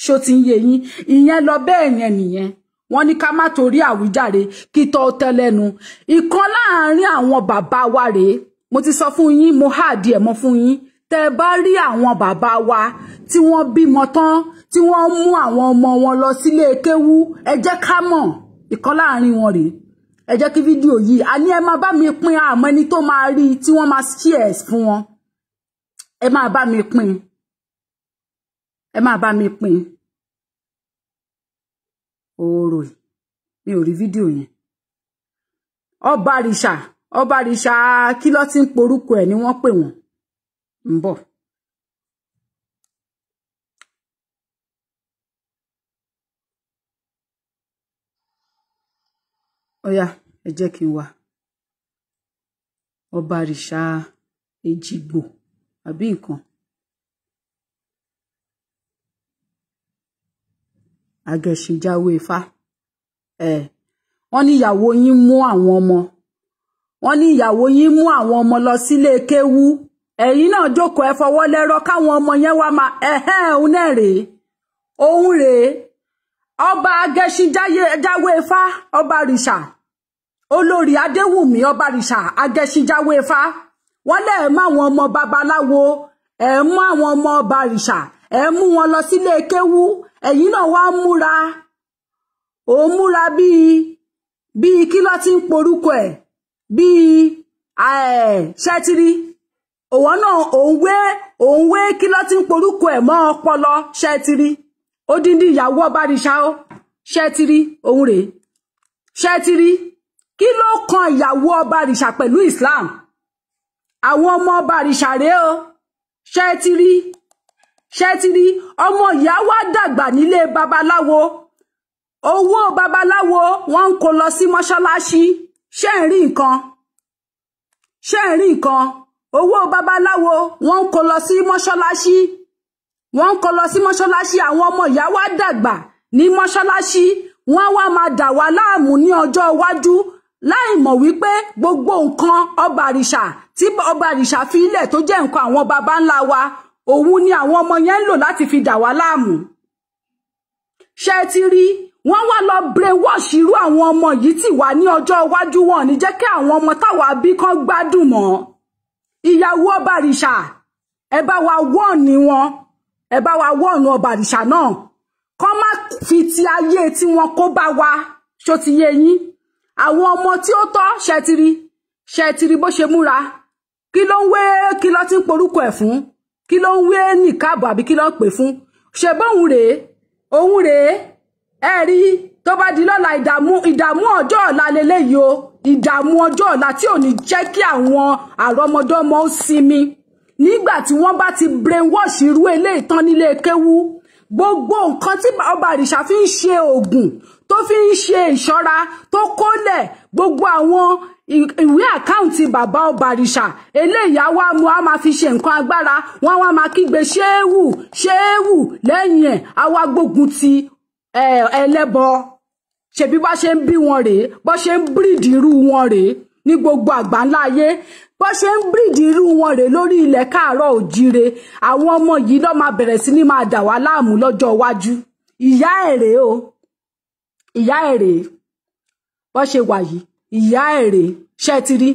Ṣó ti ń yé yín? Ìyẹn lọ bẹ́ẹ̀ yẹn nìyẹn. Wọ́n ní ká má torí àwíjàre kí tọ́ tẹ́ lẹ́nu. Ìkan láàárín àwọn bàbá wa rèé, mo ti sọ fún yín, mo háàdì ẹ̀ mọ́ fún yín. Tẹ́ bá rí àwọn bàbá wa tí wọ́n bímọ tán, tí wọ́n mú àwọn ọmọ wọn lọ sílé kéwú, ẹ jẹ́ ká mọ̀. Ìkan láàárín wọn rèé. Ẹ jẹ́ kí fídíò yìí, a ní ẹ máa bá mi pín, àmọ́ ẹni tó máa rí tí wọ́n máa share fún wọn. Ẹ máa bá mi pín. Ẹ máa bá mi pín. Oòrò yìí, mi ò rí fídíò yẹn. Ọba Àrìṣà kí ló ti ń porúkọ ẹ̀ ni wọ́n pè wọ́n. Ń bọ̀. Ó yá, ẹ jẹ́ kí n wá. Ọba Àrìṣà Èjìgbò àbí nǹkan. Agẹṣinjáwé Ifá. Wọ́n ní ìyàwó yín mú àwọn ọmọ. Wọ́n ní ìyàwó yín mú àwọn ọmọ lọ sílé kéwú. Ẹ̀yin náà jókòó, ẹ fọwọ́ lẹ́rọ̀ káwọn ọmọ yẹn wá máa ẹ̀hẹ́n. Òun náà rèé, òun rèé. Ọba Agẹṣinjáwé Ifá, Ọba Àrìṣà, Olórí Adéwùmí, Ọba Àrìṣà Agẹṣinjáwé Ifá. Wọ́n lẹ̀ mú àwọn ọmọ babaláwo, ẹ̀ mú àwọn ọmọ Ọba Àrìṣà, ẹ̀ mú wọn lọ sílé kéwú. Ẹ̀yin náà wá múra, òun múra bíi kí ló ti ń porúkọ ẹ̀, bíi ṣẹ́tìrì. Òun náà òun wé kí ló ti ń porúkọ ẹ̀ mọ́ ọpọlọ, ṣẹ́tìrì. Odindi ìyàwó Ọba Àrìṣà ó, ṣẹ́tìrì, òun rèé. Ṣẹ́tìrì, kí ló kan ìyàwó Ọba Àrìṣà pẹ̀lú Islam? Àwọn ọmọ Ọba Àrìṣà rèé o, ṣẹ́tìrì. Ṣẹ́tìrì, ọmọ ìyá wa dàgbà nílé babaláwo. Owó babaláwo wọ́n ń kó lọ sí mọ́ṣáláṣí. Ṣé ń rí nǹkan? Ṣé ń rí nǹkan? Owó babaláwo wọ́n ń kó lọ sí mọ́ṣáláṣí. Wọ́n ń kó lọ sí mọ́ṣáláṣí. Àwọn ọmọ ìyá wa dàgbà ní mọ́ṣáláṣí. Wọ́n wá máa dà wá láàmú ní ọjọ́ iwájú, láì mọ̀ wípé gbogbo nǹkan Ọba Àrìṣà tí Ọba Àrìṣà fi ilẹ̀ tó jẹ́ nǹkan àwọn baba ńlá wa, òun ni àwọn ọmọ yẹn ń lò láti fi dà wá láàmú. Ṣé ti rí? Wọ́n wá lọ brainwash irú àwọn ọmọ yìí tì wá ní ọjọ́ iwájú. Wọn ní jẹ́ kí àwọn ọmọ táwa bí kán gbádùn mọ́. Ìyàwó Ọba Àrìṣà, ẹ bá wa wọ́ọ̀nì wọn, ẹ bá wa wọ́ọ̀nù Ọba Àrìṣà náà, kán má fi ti ayé tí wọn kó bá wa. Ṣó ti yé yín? Àwọn ọmọ tí ó tọ́, ṣe ti rí? Ṣe ti rí bó ṣe múra? Kí ló ń wé, kí ló ti ń porúkọ ẹ̀ fún? Kí ló ń wé nìkáàbọ̀ àbí kí ló ń pè fún? Ṣe bóun rèé, òun rèé. Ẹ rí, tó bá di lọ́la, ìdààmú ọjọ́ ọ̀la leléyìí o. Ìdààmú ọjọ́ ọ̀la tí ò ní jẹ́ kí àwọn àrọ́mọdọ́mọ ó sinmi. Nígbà tí wọ́n bá ti brainwash irú eléyìí tán nílé kéwú, gbogbo nǹkan tí Ọba Àrìṣà fi ń ṣe oògùn, tó fi ń ṣe ìṣọ́ra, tó kólẹ̀, gbogbo àwọn ìwé àkáǹtì bàbá Ọba Àrìṣà eléyìí á wá mú, á máa fi ṣe nǹkan agbára. Wọ́n wá máa kígbe ṣéwù ṣéwù lẹ́yìn ẹ̀, á wá gbógun ti ẹlẹ́bọ. Ṣebí bá ṣe ń bí wọn rèé, bó ṣe ń bírìdì irú wọn rèé ní gbogbo àgbáńlá ayé, bó ṣe ń bírìdì irú wọn rèé lórí ilẹ̀ káàárọ̀ òjíire. Àwọn ọmọ yìí ló máa bẹ̀rẹ̀ sí ní máa dà wá láàmú lọ́jọ́ iwájú. Ìyá ẹ̀ rèé o, ìyá ẹ̀ rèé, bó ṣe wà yìí, ìyá ẹ̀ rèé. Ṣé ti rí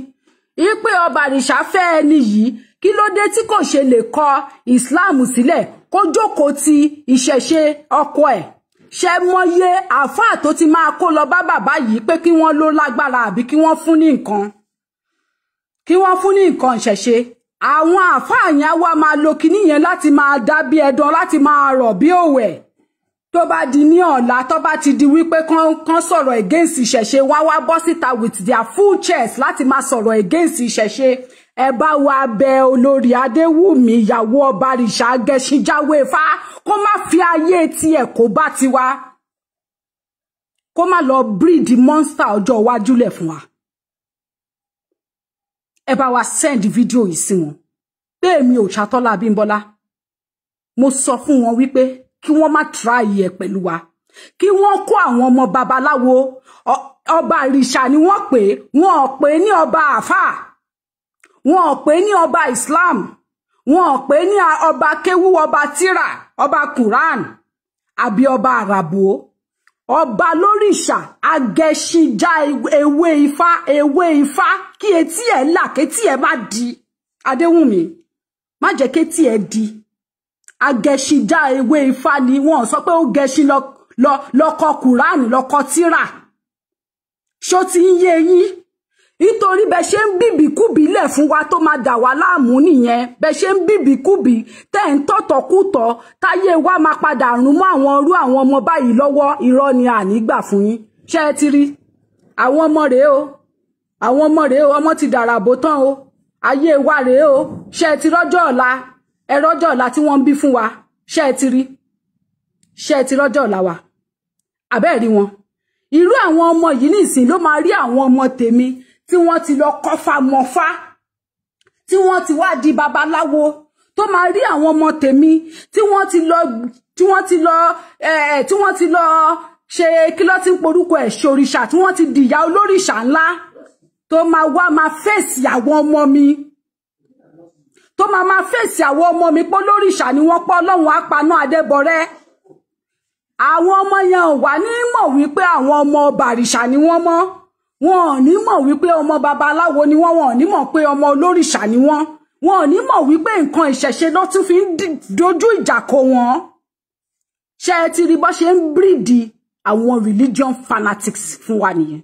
ipe Ọba Àrìṣà fẹ́ ẹni yìí? Kí ló dé tí kò ṣe lè kọ Islam sílẹ̀, kó jókòó ti ìṣẹ̀ṣe ọkọ ẹ̀. Ṣe mọye àáfàá tó ti máa kó lọ bá bàbá yìí pé kí wọ́n ló lágbára àbí kí wọ́n fún ní nǹkan, kí wọ́n fún ní nǹkan ìṣẹ̀ṣe. Àwọn àáfàá yẹn wá máa lo kinní yẹn láti máa dá bí ẹdun, láti máa rọ̀ bí òwẹ̀. Tó bá di ní ọ̀la, tó bá ti di wípé kán sọ̀rọ̀ against ìṣẹ̀ṣe, wá wá bọ́ síta with their full chest láti máa sọ̀rọ̀ against ìṣẹ̀ṣe. Ẹ bá wa bẹ olórí Adéwùmí ìyàwó ọba rìṣà Gẹṣinjáwé Ifá kó má fi ayé tiẹ̀ kó bá tiwa, kó má lọ breed monster ọjọ́ iwájú lẹ̀ fún wa. Ẹ bá wa send fídíò yìí sí wọn pé èmi ò Ṣàtọ́lá Abímbọ́lá, mo sọ fún wọn wípé kí wọ́n má try ẹ̀ pẹ̀lú wa, kí wọ́n kó àwọn ọmọ babaláwo. Ọba rìṣà ni wọ́n pè, wọ́n ò pè ní ọba àfáà, wọ́n ò pè ní ọba Islam, wọ́n ò pè ní ọba kéwú, ọba tírà, ọba Quran àbí ọba àràbò. Ọba lórìṣà agẹṣinjá ewé ifá, ewé ifá, kí etí ẹ̀ là, kétí ẹ̀ má di. Adéwùnmí, má jẹ́ kétí ẹ̀ di. Agẹṣinjá ewé ifá ni wọ́n sọ pé ó gẹṣin lọkọ Quran, lọkọ tírà. Ṣó ti ń yé yín? Nítorí bẹ ṣe ń bìbìkúbì lẹ̀ fún wa tó máa dà wá láàmú nìyẹn. Bẹ ṣe ń bìbìkúbì tẹ́ ń tọ̀tọ̀kùtọ̀ táyé wa máa padà rún mọ́ àwọn irú àwọn ọmọ báyìí lọ́wọ́. Irọ́ ni àní gbà fún yín. Ṣé ẹ ti rí àwọn ọmọ rèé o, àwọn ọmọ rèé o, ọmọ ti dàràbò tán o, ayé wa rèé o. Ṣé ẹ ti rọ́jọ́ ọ̀la? Ẹ rọ́jọ́ ọ̀la tí wọ́n ń bí fún wa. Ṣé ẹ ti rí? Ṣé ẹ ti rọ́jọ́ ọ̀la wa? Àbẹ́ẹ̀ rí wọn. Irú àwọn ọmọ yìí nísìn ló máa rí àwọn ọmọ tèmi tí wọ́n ti lọ kọ́fà mọ́fá, tí wọ́n ti wá di babaláwo, tó máa rí àwọn ọmọ tèmi tí wọ́n ti lọ tí wọ́n ti lọ tí wọ́n ti lọ ṣe kí ló ti ń porúkọ ẹ̀, ṣòrìṣà, tí wọ́n ti dìyà olórìṣà ńlá, tó máa wá máa fèsì àwọn ọmọ mi, tó máa máa fèsì àwọn ọmọ mi pé olórìṣà ni wọ́n, pọ́ Ọlọ́run apaná Adébọrẹ́. Àwọn ọmọ yẹn ò wá ní mọ̀ wípé àwọn ọmọ bàrìṣà ni wọ́n mọ́. Wọn ò ní mọ̀ wípé ọmọ babaláwo ni wọ́n, wọn ò ní mọ̀ pé ọmọ olórìṣà ni wọ́n, wọn ò ní mọ̀ wípé nǹkan ìṣẹ̀ṣe ló tún fi ń dojú ìjà kọ wọn. Ṣé ẹ ti rí bó ṣe ń bíríìdì àwọn religion fanatics fún wa nìyẹn?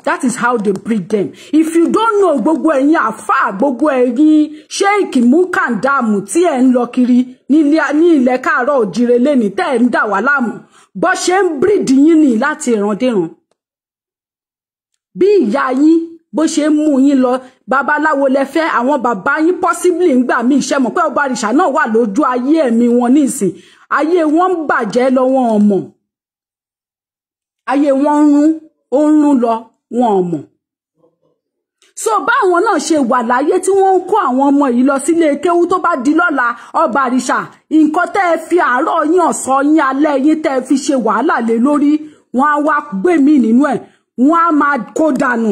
That is how they breed them. If you don't know, gbogbo ẹ̀yin àfáà, gbogbo ẹ̀yin sheik mukandamu tí ẹ̀ ń lọ kiri ní ilẹ̀ káàárọ̀ òjìrè lẹ́ni tẹ́ ẹ̀ ń dà wá láàmú, bó ṣe ń bíríìdì yín nì láti ìrandíran. Bí ìyá yín bó ṣe ń mú yín lọ babaláwo lẹ fẹ́, àwọn bàbá yín possibly ń gbà mí iṣẹ́ mọ̀ pé ọba àrìṣà náà wà lójú ayé ẹ̀mí wọn nísìn, ayé wọn ń bàjẹ́ lọ, wọn ò mọ̀, ayé wọn ń rún, ó ń rún lọ, wọn ò mọ̀. So báwọn náà ṣe wà láyé tí wọ́n ń kó àwọn ọmọ yìí lọ sílé kéwú, tó bá di lọ́la ọba àrìṣà, nǹkan tẹ́ ẹ fi àárọ̀ yín, ọ̀sán yín, alẹ́ yín tẹ́ ẹ fi ṣe wàhálà lé lórí, wọ́n á wá gbé mí nínú ẹ̀, wọ́n á máa kó dànù,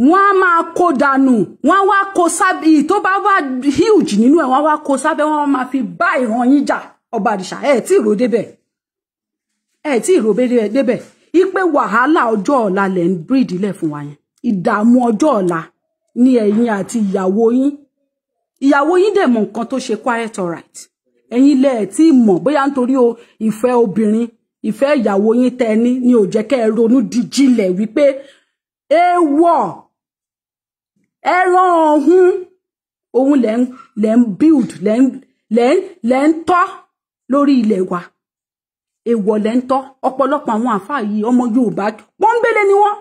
wọ́n á máa kó dànù, wọ́n á wá kó sábẹ́, tó bá wá huge nínú ẹ̀, wọ́n á wá kó sábẹ́, wọ́n á máa fi bá ìran yín jà. Ọba àrìṣà, ẹ̀ tí ì rò débẹ̀, ẹ̀ tí ì rò débẹ̀ ipe wàhálà ọjọ́ ọ̀la lẹ̀ ń bíríìdì lẹ̀ fún wa yẹn. Ìdààmú ọjọ́ ọ̀la ní ẹ̀yin àti ìyàwó yín. Ìyàwó yín dẹ̀ mọ̀ nǹkan tó ṣe quiet alright. Ẹ̀yin lẹ̀ tí mọ̀ bóyá nítorí ìfẹ́ obìnrin, ìfẹ́ ìyàwó yín tẹ́ ní ni ò jẹ́ kẹ́ ẹ ronú díjìnlẹ̀ wípé èèwọ̀ ẹran ọ̀hún òun lẹ̀ ń build, lẹ̀ ń tọ́ lórí ilẹ̀ wa. Èèwọ̀ lẹ̀ ń tọ́. Ọ̀pọ̀lọpọ̀ àwọn àfáà yìí ọmọ Yorùbá pọ́nbélé ni wọ́n.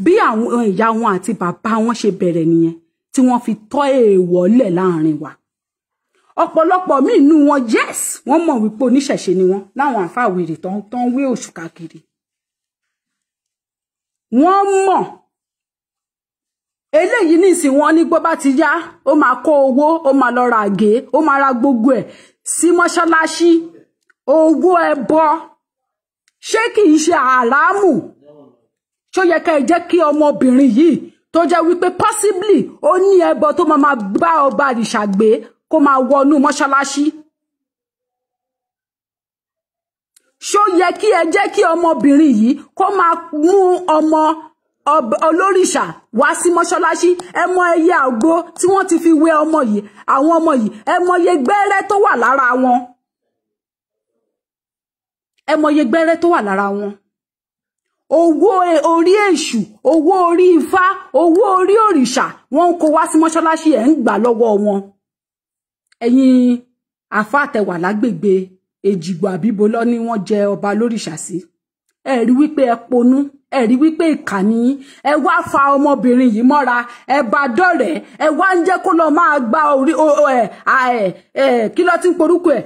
Bí àwọn ìyá wọn àti bàbá wọn ṣe bẹ̀rẹ̀ nìyẹn tí wọ́n fi tọ́ èèwọ̀ lẹ̀ láàrin wa. Ọ̀pọ̀lọpọ̀ míì nínú wọn, yes, wọ́n mọ̀ wípé oníṣẹ̀ṣe ni wọ́n, láwọn àfáà wèrè tó ń wé òṣù káàkiri. Wọ́n mọ̀ eléyìí nísìn, wọ́n ní bó bá ti yá ó máa kó owó, ó máa lọ ra àgé, ó máa ra gbogbo ẹ̀ sí mọ́ṣáláṣí. Owó ẹbọ, ṣé kì í ṣe àràmù? Ṣó yẹ ká ẹ jẹ́ kí ọmọbìnrin yìí tó jẹ́ wípé possibly ó ní ẹbọ tó máa bá ọba àrìṣà gbé kó máa wọnú mọ́ṣáláṣí? Ṣó yẹ kí ẹ jẹ́ kí ọmọbìnrin yìí kó máa mú ọmọ olórìṣà wá sí mọ́ṣáláṣí. Ẹ mọ iye àgbo tí wọ́n ti fi wé ọmọ yìí, àwọn ọmọ yìí, ẹ mọ iye gbẹ́rẹ́ tó wà lára wọn. Ẹ mọ iye gbẹ́rẹ́ tó wà lára wọn. Owó orí èṣù, owó orí ifá, owó orí òrìṣà, wọ́n ń kó wá sí mọ́ṣáláṣí, ẹ̀ ń gbà lọ́wọ́ wọn. Ẹ̀yin àfáà tẹ́ wà lágbègbè Èjìgbò àbíbo lọ ní wọ́n jẹ ọba lórìṣà sí. Ẹ rí wípé ẹ ponú, ẹ rí wípé ìkà ni yín. Ẹ wá fa ọmọbìnrin yìí mọ́ra, ẹ bá dọ̀rẹ́, ẹ wá ń jẹ́ kó lọ máa gba orí ẹ kí ló ti ń porúkọ ẹ,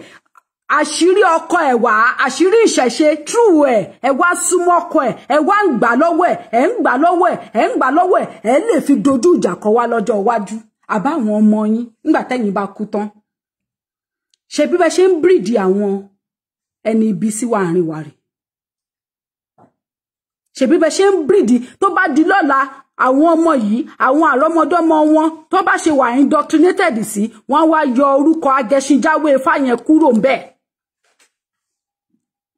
àṣírí ọkọ ẹ wá, àṣírí ìṣẹ̀ṣe true ẹ, ẹ wá súnmọ́ ọkọ ẹ, ẹ wá ń gbà lọ́wọ́ ẹ, ẹ ń gbà lọ́wọ́ ẹ, ẹ ń gbà lọ́wọ́ ẹ, ẹ lè fi dojú ìjà kọ wá lọ́jọ́ iwájú àbáwọn ọmọ yín nígbà tẹ́yin bá kú tán. Ṣe bí bẹ ṣe ń bírìdì àwọn ẹni ibi sí wa àárín wa rè, ṣe bí bẹ ṣe ń bírìdì tó bá di lọ́la àwọn ọmọ yìí, àwọn àrọ́mọdọ́mọ wọn tó bá ṣe wà indoctrinated sí, wọ́n wá yọ orúkọ Agẹṣinjáwé Ifá yẹn kúrò ńbẹ̀.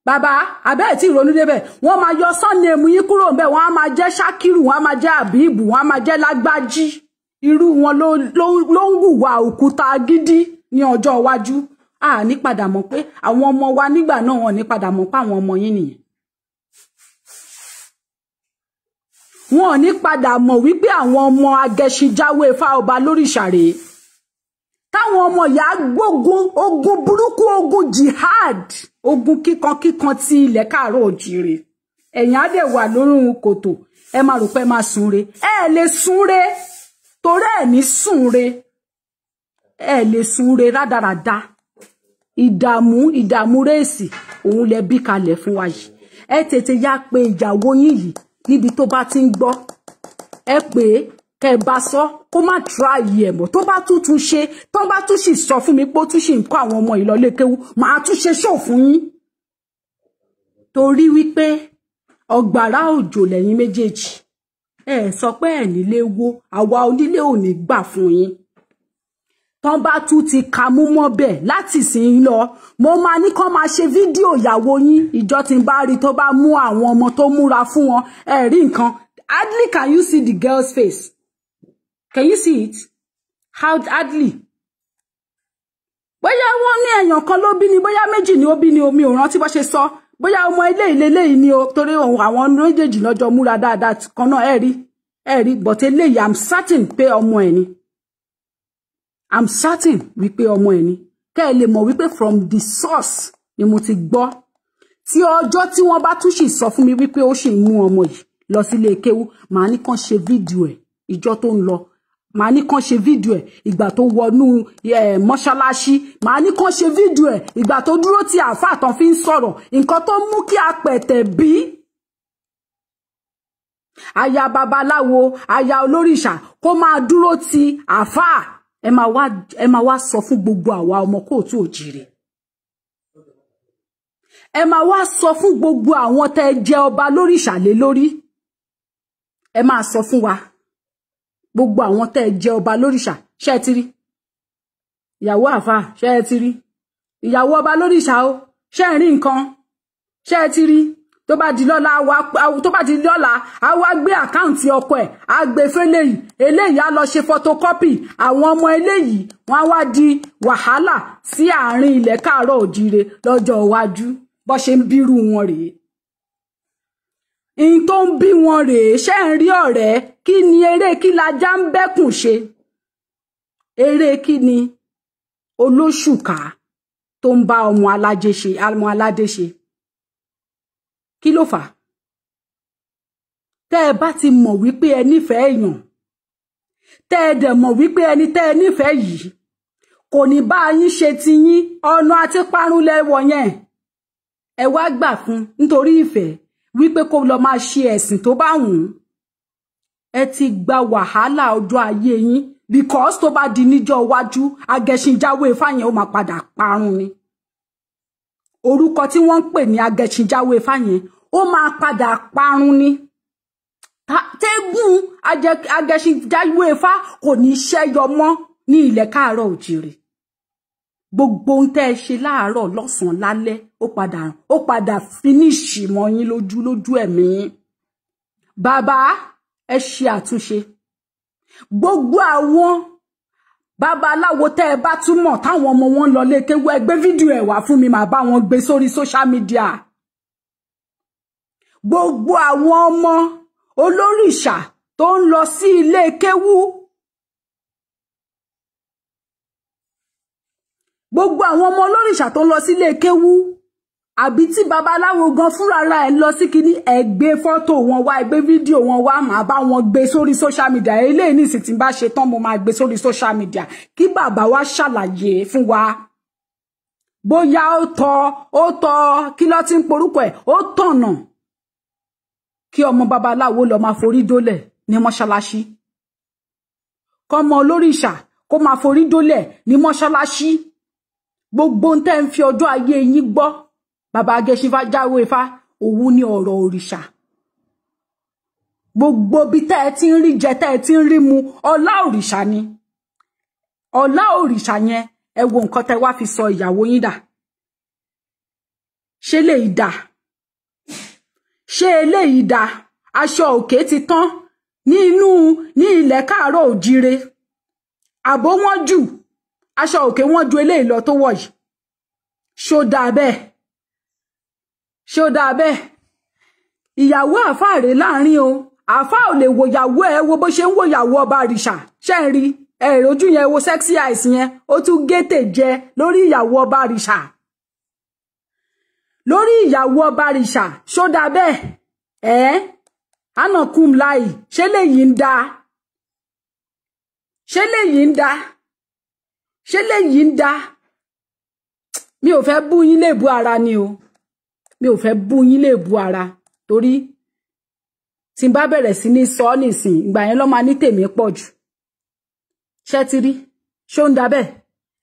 Bàbá abẹ́ ẹ̀ tí ìrònú débẹ̀, wọ́n máa yọ sọ́nẹ̀mù yín kúrò ńbẹ̀, wọ́n á máa jẹ́ Ṣákírù, wọ́n á máa jẹ́ Àbíbù, wọ́n á máa jẹ́ Lágbájí. Irú wọn ló ń hùwà òkúta gidi ní ọjọ́ iwájú. A ní padà mọ̀ pé àwọn ọmọ wa nígbà náà, wọn ní padà mọ̀ pé àwọn ọmọ yín nìyẹn. Wọn ò ní padà mọ̀ wípé àwọn ọmọ Agẹṣinjáwé Ifá ọba lórìṣà rèé. Táwọn ọmọ ìyá gbógun ogun burúkú, ogun jihad, ogun kíkankíkan ti ilẹ̀ káàárọ̀ òjìrè. Ẹ̀yin á dẹ̀ wà lórun kòtò, ẹ máa rò pé ẹ máa súnre. Ẹ lè súnre torí ẹ ní súnre, ẹ lè súnre rádaràda. Ìdààmú ìdààmú rèésì òun lẹ bí kalẹ̀ fún wa yìí. Ẹ tètè yá pé ìyàwó yín yìí níbi tó bá ti ń gbọ́, ẹ pè é kẹ́ ẹ bá sọ kó má try ẹ̀ mọ́. Tó bá tún tún ṣe, tó bá tún sì sọ fún mi pé ó tún sì ń kọ́ àwọn ọmọ yìí lọ lé kéwú, màá tún ṣe ṣó fún yín. Torí wípé ọ̀gbàrá òjò lẹ́yìn méjèèjì. Ẹ sọ pé ẹ nílé wo, àwa onílé ò ní gbà fún yín. Tán bá tún ti ka mú mọ́ bẹ̀ láti sìn lọ, mo máa ní kán máa ṣe fídíò ìyàwó yín. Ìjọ tí ń bá rí tó bá mú àwọn ọmọ tó múra fún wọn, ẹ rí nǹkan. Hardly can you see the girl's face. Can you see it? How hardly. Bóyá wọ́n ní èèyàn kan ló bí ni, bóyá méjì ni ó bí ni, omi ò rántí bó ṣe sọ. Bóyá ọmọ ilé eléyìí ni o, torí àwọn méjèèjì lọ́jọ́ múra dáadáa kan náà. Ẹ rí, ẹ rí, but eléyìí I'm certain pé ọmọ ẹ̀ ni. I'm certain wípé ọmọ ẹ̀ ni. Kẹ́ ẹ lè mọ̀ wípé from the source ni mo ti gbọ́. Tí ọjọ́ tí wọ́n bá tún sì sọ fún mi wípé ó sì ń mú ọmọ yìí lọ sílé kéwú, màá ní kàn ṣe fídíò ẹ̀ ìjọ tó ń lọ. Màá ní kàn ṣe fídíò ẹ̀ ìgbà tó wọnú mọ́ṣáláṣí. Màá ní kàn ṣe fídíò ẹ̀ ìgbà tó dúró tí àáfàá tán fi ń sọ̀rọ̀. Nǹkan tó mú kí apẹ̀tẹ̀ bí aya babaláwo, aya olórìṣà kó máa dúró ti àáfàá. Ẹ máa wá sọ fún gbogbo àwa ọmọ kóòtù òjìrè. Ẹ máa wá sọ fún gbogbo àwọn tẹ́ jẹ ọba lórìṣà lé lórí. Ẹ máa sọ fún wa gbogbo àwọn tẹ́ jẹ ọba lórìṣà. Ṣé ti rí ìyàwó àfà? Ṣé ti rí ìyàwó ọba lórìṣà o? Ṣé ń rí nǹkan? Ṣé ti rí? Tó bá di lọ́la, tó bá di lọ́la, a wá gbé àkáǹtì ọkọ ẹ̀, a gbé fẹ́lẹ́yìí, eléyìí á lọ ṣe photocopy. Àwọn ọmọ eléyìí wọ́n á wá di wàhálà sí àárín ilẹ̀ káàárọ̀ òjíire lọ́jọ́ iwájú. Bó ṣe ń bírú wọn rèé, in tó ń bí wọn rèé. Ṣé ń rí ọ̀rẹ́? Kí ni eré kí lajá ń bẹ́kùn ṣe? Eré kí ni olóṣùká tó ń bá ọmọ aládé ṣe, ọmọ aládé ṣe? Kí ló fà á? Tẹ́ ẹ bá ti mọ̀ wípé ẹ nífẹ̀ẹ́ èèyàn, tẹ́ ẹ dẹ̀ mọ̀ wípé ẹni tẹ́ ẹ nífẹ̀ẹ́ yìí kò ní bá yín ṣe ti yín, ọ̀nà àti parun lẹ́wọ̀ yẹn. Ẹ wá gbà fún nítorí ìfẹ́ wípé kó lọ máa ṣe ẹ̀sìn tó bá wù ú. Ẹ ti gba wàhálà ọjọ́ ayé yín, because tó bá di níjọ́ iwájú, Agẹṣinjáwé Ifá yẹn ó máa padà parun ni. Orúkọ tí wọ́n ń pè ní Agẹṣinjáwé Ifá yẹn ó máa padà parun ni. Tẹ́gùn Agẹṣinjáwé Ifá kò ní ṣẹ́yọ mọ́ ní ilẹ̀ káàárọ̀ òjìrè. Gbogbo ohun tẹ́ ẹ ṣe láàárọ̀ lọ́sàn-án lálẹ́ ó padà fínísì mọ́ yín lójú lójú ẹ̀mí yín. Bàbá Ẹ ṣe àtúnṣe. Gbogbo àwọn babaláwo tẹ́ ẹ bá túmọ̀ táwọn ọmọ wọn lọ lé kéwú, ẹ gbé fídíò ẹ̀ wá fún mi, màá bá wọn gbé sórí social media. Gbogbo àwọn ọmọ olórìṣà tó ń lọ sí ilé kéwú, gbogbo àwọn ọmọ olórìṣà tó ń lọ sí ilé kéwú, àbí tí babaláwo gan fúnra ẹ̀ lọ sí kíní, ẹ gbé fọ́tò wọn wá, ẹ gbé fídíò wọn wá, màá bá wọn gbé sórí social media. Eléyìí nísìn tí n bá ṣe tán, mo máa gbé sórí social media kí bàbá wa ṣàlàyé fún wa bóyá ó tọ́, ó tọ́ kí ló ti ń porúkọ ẹ̀, ó tọ̀nà kí ọmọ babaláwo lọ máa forí dólẹ̀ ní mọ́ṣáláṣí, kọ́mọ olórìṣà kó máa forí dólẹ̀ ní mọ́ṣáláṣí. Gbogbo ń tẹ́ ń fi ọjọ́ ayé yín gbọ́, bàbá Agẹṣinfá jáwé Ifá, òun ni ọ̀rọ̀ òrìṣà. Gbogbo bí tẹ́ ẹ ti ń rí jẹ, tẹ́ ẹ ti ń rí mu, ọlá òrìṣà ni. Ọlá òrìṣà yẹn, ẹ wo nǹkan tẹ́ wá fi sọ ìyàwó yín dà. Ṣé lèyí dà? Ṣé eléyìí dà? Aṣọ òkè ti tán ní inú ní ilẹ̀ káàárọ̀ òjíire. Àbó wọ́n jù, aṣọ òkè wọ́n ju eléyìí lọ tó wọ̀ yìí. Ṣó dáa bẹ́ẹ̀? Ṣó dáa bẹ́ẹ̀? Ìyàwó àáfàá rèé láàrin o. Àáfàá ò lè wo ìyàwó ẹ, wo bó ṣe ń wo ìyàwó ọba àrìṣà. Ṣé ń rí ẹ ìrójú yẹn, wo sexy eyes yẹn, ó tún gètè jẹ lórí ìyàwó ọba àrìṣà. Lórí ìyàwó ọba àrìṣà, ṣó dáa bẹ́ẹ̀? Ẹ anakum láì, ṣé léyìí ń da? Ṣé léyìí ń da? Ṣé léyìí ń da? Mi ò fẹ́ bú yín léèbú ara ni o. Mi ò fẹ́ bú yín léèbú ara, torí tí n bá bẹ̀rẹ̀ sí ní sọ nísìn, ìgbà yẹn ló máa ní tèmi pọ̀ jù. Ṣé ti rí? Ṣó ń da bẹ́ẹ̀?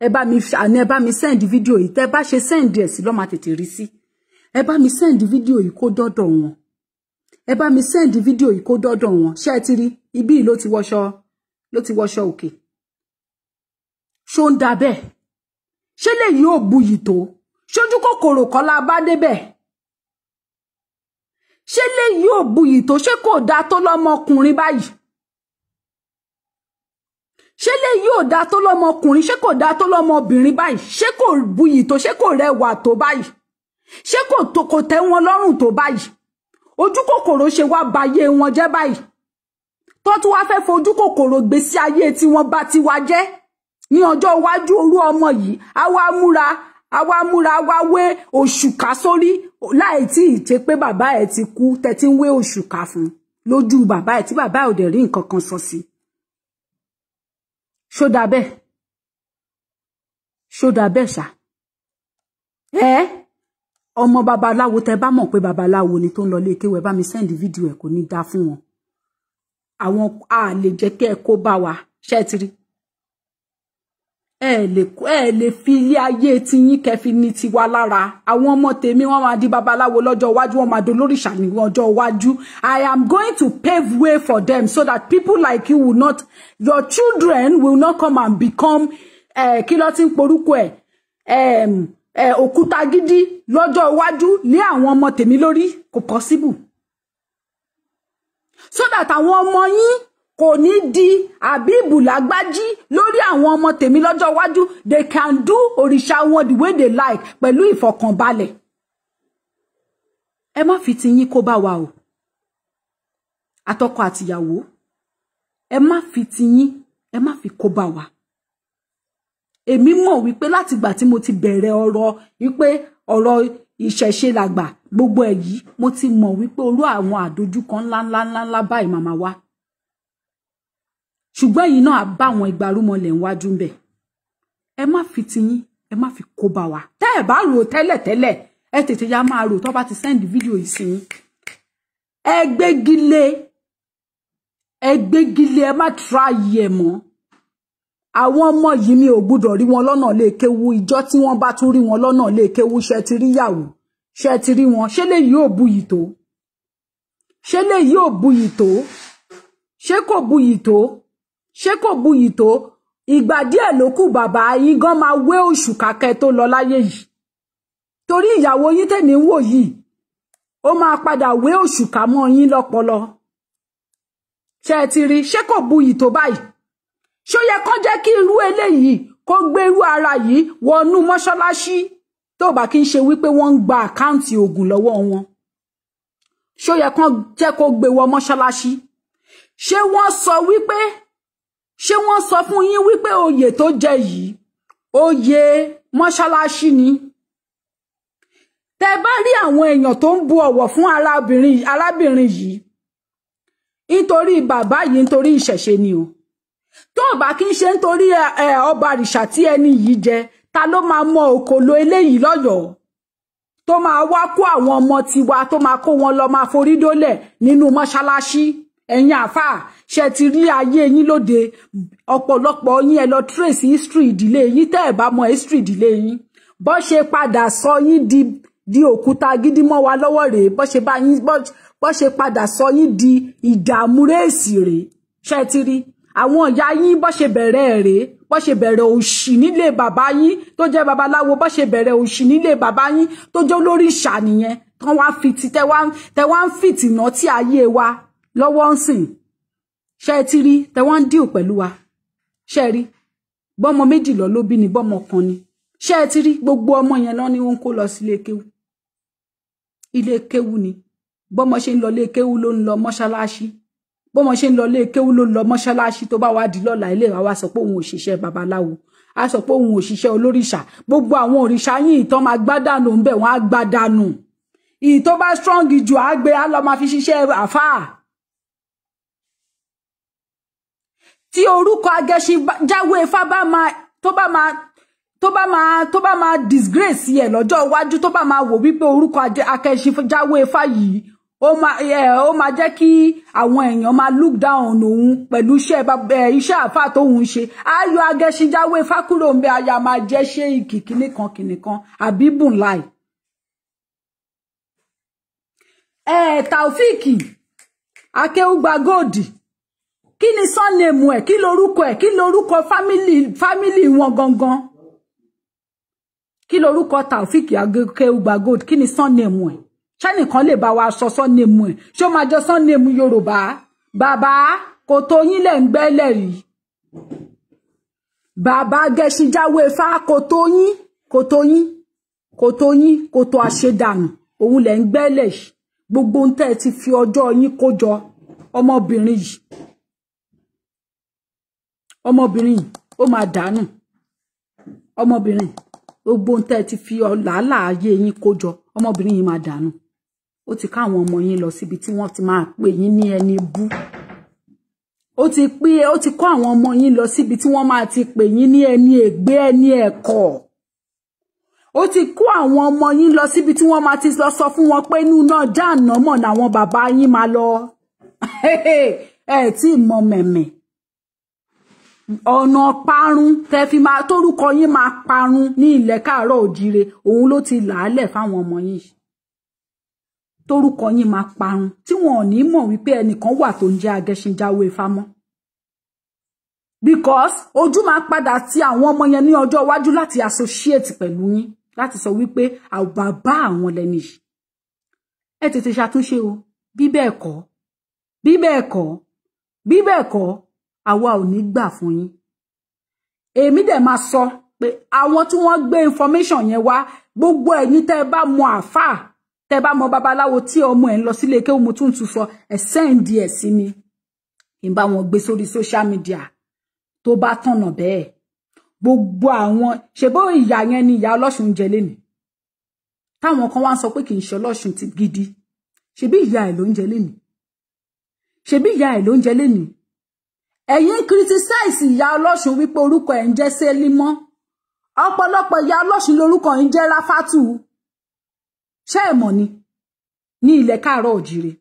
Ẹ bá mi àní, ẹ bá mi send fídíò yìí. Tẹ́ bá ṣe send ẹ̀ sí ló máa tètè rí sí. Ẹ bá mi send fídíò yìí kó dọ́dọ̀ wọn. Ẹ bá mi send fídíò yìí kó dọ́dọ̀ wọn. Ṣé ti rí? Ibí yìí ló ti wọṣọ, ló ti wọṣọ òkè. Ṣó ń da bẹ́ẹ̀? Ṣé lèyí ò buyì tó? Ṣojú kòkòrò kọ́ la bá débẹ̀? Ṣé léyìí ò buyì tó? Ṣé kò dáa tó lọ́mọkùnrin báyìí? Ṣé léyìí ò dáa tó lọ́mọkùnrin? Ṣé kò dáa tó lọ́mọbìnrin báyìí? Ṣé kò buyì tó? Ṣé kò rẹwà tó báyìí? Ṣé kò tẹ́ wọn lọ́rùn tó báyìí? Ojú kòkòrò ṣe wá bayé wọn jẹ́ báyìí, tó tún wá fẹ́ fojú kòkòrò gbèsè ayé tí wọ́n bá ti wá jẹ́ ní ọjọ́ iwájú. Orú ọmọ yìí á wá múra, àwa múra wá wé òṣùká sórí, láì tí ì ṣe pé bàbá ẹ̀ ti kú, tẹ́tí ń wé òṣùká fún lójú bàbá ẹ̀ tí bàbá ẹ̀ ò dẹ̀ rí nǹkan kan sọ sí. Ṣó dáa bẹ́ẹ̀? Ṣó dáa bẹ́ẹ̀ ṣá? Ẹ ọmọ babaláwo, tẹ́ bá mọ̀ pé babaláwo ni tó ń lọ lé kéwú, ẹ bá mi send fídíò ẹ̀, kò ní dáa fún wọn. Àwọn a lè jẹ́ kí ẹ kó bá wa. Ṣé ẹ ti rí? Ẹ lè fi ilé ayé tiyín kẹfì ní tiwa lára. Àwọn ọmọ tèmi wọ́n máa di babaláwo lọ́jọ́ iwájú, wọ́n máa dolórìṣà ní ọjọ́ iwájú. I am going to pave way for them so that people like you will not, your children will not come and become kí ló ti ń porúkọ ẹ̀, òkúta gidi lọ́jọ́ iwájú lé àwọn ọmọ tèmi lórí. Kò possible. So that àwọn ọmọ yín kò ní di àbíbù lágbájí lórí àwọn ọmọ tèmi lọ́jọ́ iwájú. They can do òrìṣà wọn the way they like pẹ̀lú ìfọ̀kànbalẹ̀. Ẹ má fi tiyín kó bá wa o. Àtọkọ àtìyàwó, ẹ má fi tiyín, ẹ má fi kó bá wa. Èmi mọ̀ wípé láti ìgbà tí mo ti bẹ̀rẹ̀ ọ̀rọ̀ wípé ọ̀rọ̀ ìṣẹ̀ṣe làgbà gbogbo ẹ̀ yìí, mo ti mọ̀ wípé orú àwọn àdójúkọ ńláńlá ńláńlá báyìí màmá wa. Ṣùgbọ́n yìí náà bá àwọn ìgbàrúmọlẹ̀ níwájú ń bẹ̀. Ẹ má fi tiyín, ẹ má fi kó bá wa. Tẹ́ ẹ bá rò tẹ́lẹ̀tẹ́lẹ̀, ẹ tètè ya máa rò tó bá ti send fídíò yìí sí yín. Ẹ gbégilé, ẹ gbégilé, ẹ má try ẹ mọ́. Àwọn ọmọ yìí mi ò gbúdọ̀ rí wọn lọ́nà lè kéwu. Ìjọ tí wọ́n bá tún rí wọn lọ́nà lè kéwu, ṣe ti rí yàwó, ṣe ti rí wọn. Ṣé léyìí ò buyì tó? Ṣé léyìí ò buyì tó? Ṣé kò buyì tó? Ṣé kò buyì tó? Ìgbà díẹ̀ ló kù bàbá yín gan máa wé oṣù kàkẹ́ tó lọ láyé yìí. Torí ìyàwó yín tèmi ń wò yìí, ó máa padà wé oṣù kà mọ́ yín lọ́pọlọ. Ṣé ẹ ti rí? Ṣé kò buyì tó báyìí? Ṣó yẹ kán jẹ́ kí irú eléyìí kó gbé irú ara yìí wọnú mọ́ṣáláṣí, tó bá kí ń ṣe wípé wọ́n ń gba àkáǹtì oògùn lọ́wọ́ wọn? Ṣó yẹ kán jẹ́ kó gbé wọ mọ́ṣáláṣí? Ṣé wọ́n sọ wípé, ṣé wọ́n sọ fún yín wípé oyè tó jẹ yìí oyè mọ́ṣáláṣí ni? Tẹ́ bá rí àwọn èèyàn tó ń bu ọ̀wọ̀ fún arábìnrin yìí nítorí bàbá yìí, nítorí ìṣẹ̀ṣe ni o. Tó bá kí ń ṣe nítorí ọba àrìṣà tí ẹni yìí jẹ, ta ló máa mọ òkòlò eléyìí lọ́yọ̀ọ́ tó máa wá kó àwọn ọmọ tiwa, tó máa kó wọn lọ máa forí dólẹ̀ nínú mọ́ṣáláṣí? Ẹ̀yin àáfàá, ṣe ti rí ayé yín lóde? Ọ̀pọ̀lọpọ̀ yín ẹ lọ trace history ìdílé yín. Tẹ́ ẹ̀ bá mọ history ìdílé yín, bó ṣe padà sọ yín di òkúta gidi mọ́ wa lọ́wọ́ rèé, bó ṣe bá yín, bó ṣe padà sọ yín di ìdààmú réèsì rèé. Ṣe ti rí àwọn ìyá yín bó ṣe bẹ̀rẹ̀ rèé, bó ṣe bẹ̀rẹ̀ òṣì nílé bàbá yín tó jẹ́ babaláwo, bó ṣe bẹ̀rẹ̀ òṣì nílé bàbá yín tó jẹ́ olórí ìṣà nìyẹn, tán wá fi ti tẹ́ wá ń fìtìnà tí ayé wa lọ́wọ́ ń sìn. Ṣe ti rí tẹ́ wá ń díò pẹ̀lú wa? Ṣe rí bọ́mọ méjì lọ ló bí ni, bọ́mọ kan ni. Ṣe ti rí gbogbo ọmọ yẹn lọ ni wọ́n ń kó lọ sílé kéwú? Ilé kéwú ni. Bọ́mọ ṣe ń lọ ilé kéwú ló ń lọ mọ́ṣáláṣí, bọ́mọ ṣe ń lọ ilé kéwú ló ń lọ mọ́ṣáláṣí. Tó bá wá di lọ́la, ilé wa wá sọ pé òun ò ṣiṣẹ́ babaláwo, á sọ pé òun ò ṣiṣẹ́ olóríṣà. Gbogbo àwọn òrìṣà yín ìtàn máa gbádànù ń bẹ̀, wọ́n á gbádànù. Ìyí tó bá strong jù á gbé, á lọ máa fi ṣiṣẹ́ àfáà. Tí orúkọ Agẹṣinjáwé Ifá bá máa tó bá máa tó bá máa tó bá máa disgrace ẹ lọ́jọ́ iwájú, tó bá máa wò wípé orúkọ Agẹṣinjáwé Ifá yìí ó máa jẹ́ kí àwọn èèyàn máa look down òun pẹ̀lú iṣẹ́ àáfàá tóun ṣe, ayọ̀ Agẹṣinjáwé Ifá kúrò ń bẹ, aya máa jẹ́ ṣé ìkì kìnìkan kìnìkan àbí bùnláì. Taofiki Akéúgba Gold, kí ni surname ẹ̀? Kí lorúkọ ẹ̀? Kí lorúkọ fámìlì wọn gangan? Kí lorúkọ Taofiki Akéúgba Gold? Kí ni surname ẹ̀? Ṣẹ́nìkan lè bá wa sọ surname ẹ̀? Ṣé ó máa jọ surname Yorùbá? Bàbá kò tó yín lẹ̀ ń gbẹ́lẹ̀ rí. Bàbá Agẹṣinjáwé Ifá kò tó yín, kò tó yín, kò tó yín, kò tó àṣedànù òun lẹ̀ ń gbẹ́lẹ̀ yìí. Gbogbo ohun tẹ́ ẹ ti fi ọjọ́ yín kó jọ, ọmọbìnrin yìí, ọmọbìnrin yìí ó máa dànù. Ọmọbìnrin, gbogbo ohun tẹ́ ẹ ti fi làálàá ayé yín kó jọ, ọmọbìnrin yìí máa dànù. Ó ti ká àwọn ọmọ yín lọ síbi tí wọ́n ti máa pè yín ní ẹni bú. Ó ti kó àwọn ọmọ yín lọ síbi tí wọ́n máa ti pè yín ní ẹni ègbé, ẹni ẹ̀kọ́. Ó ti kó àwọn ọmọ yín lọ síbi tí wọ́n máa ti lọ sọ fún wọn pé inú náà jáàná mọ̀ làwọn bàbá yín máa lọ. Ẹ tí mọ mẹ̀mẹ̀ ọ̀nà parun tẹ́ fi máa tórúkọ yín máa parun ní ilẹ̀ káàárọ̀ òjíire, òun ló ti làálẹ̀ fáwọn ọmọ yín. Tórúkọ yín máa parun tí wọn ò ní mọ̀ wípé ẹnìkan wà tó ń jẹ́ Agẹṣinjáwé Ifá mọ́. Because ojú máa padà ti àwọn ọmọ yẹn ní ọjọ́ iwájú láti associate pẹ̀lú yín, láti sọ wípé bàbá àwọn lẹni yìí. Ẹ tètè ṣàtúnṣe o, bí bẹ́ẹ̀ kọ́, bí bẹ́ẹ̀ kọ́, bí bẹ́ẹ̀ kọ́, àwa ò ní gbà fún yín. Èmi dẹ̀ máa sọ pé àwọn tí wọ́n gbé information yẹn wá, gbogbo ẹ̀yin tẹ́ ẹ bá mọ àáfàá, tẹ́ ẹ bá mọ babaláwo tí ọmọ ẹ̀ ń lọ sílé kéwú, mo tún tún sọ, ẹ send ẹ̀ sí mi, kí n bá wọn gbé sórí social media. Tó bá tọ̀nà bẹ́ẹ̀, gbogbo àwọn ṣe bó ìyá yẹn ni ìyá ọlọ́ṣun ń jẹ lénìí, táwọn kan wá ń sọ pé kì í ṣe ọlọ́ṣun ti gidi, ṣebí ìyá ẹ̀ ló ń jẹ lénìí, ṣebí ìyá ẹ̀ ló ń jẹ lénìí. Ẹ̀yin ń criticize ìyá ọlọ́ṣun wípé orúkọ ẹ̀ ń jẹ́ Sẹ́límọ́. Ọ̀pọ̀lọpọ̀ ìyá ọlọ́ṣun lórúkọ ẹ̀ ń jẹ́ Ráfátù. Ṣé ẹ̀ mọ̀ ni ní ilẹ̀ káàárọ̀ òjíire,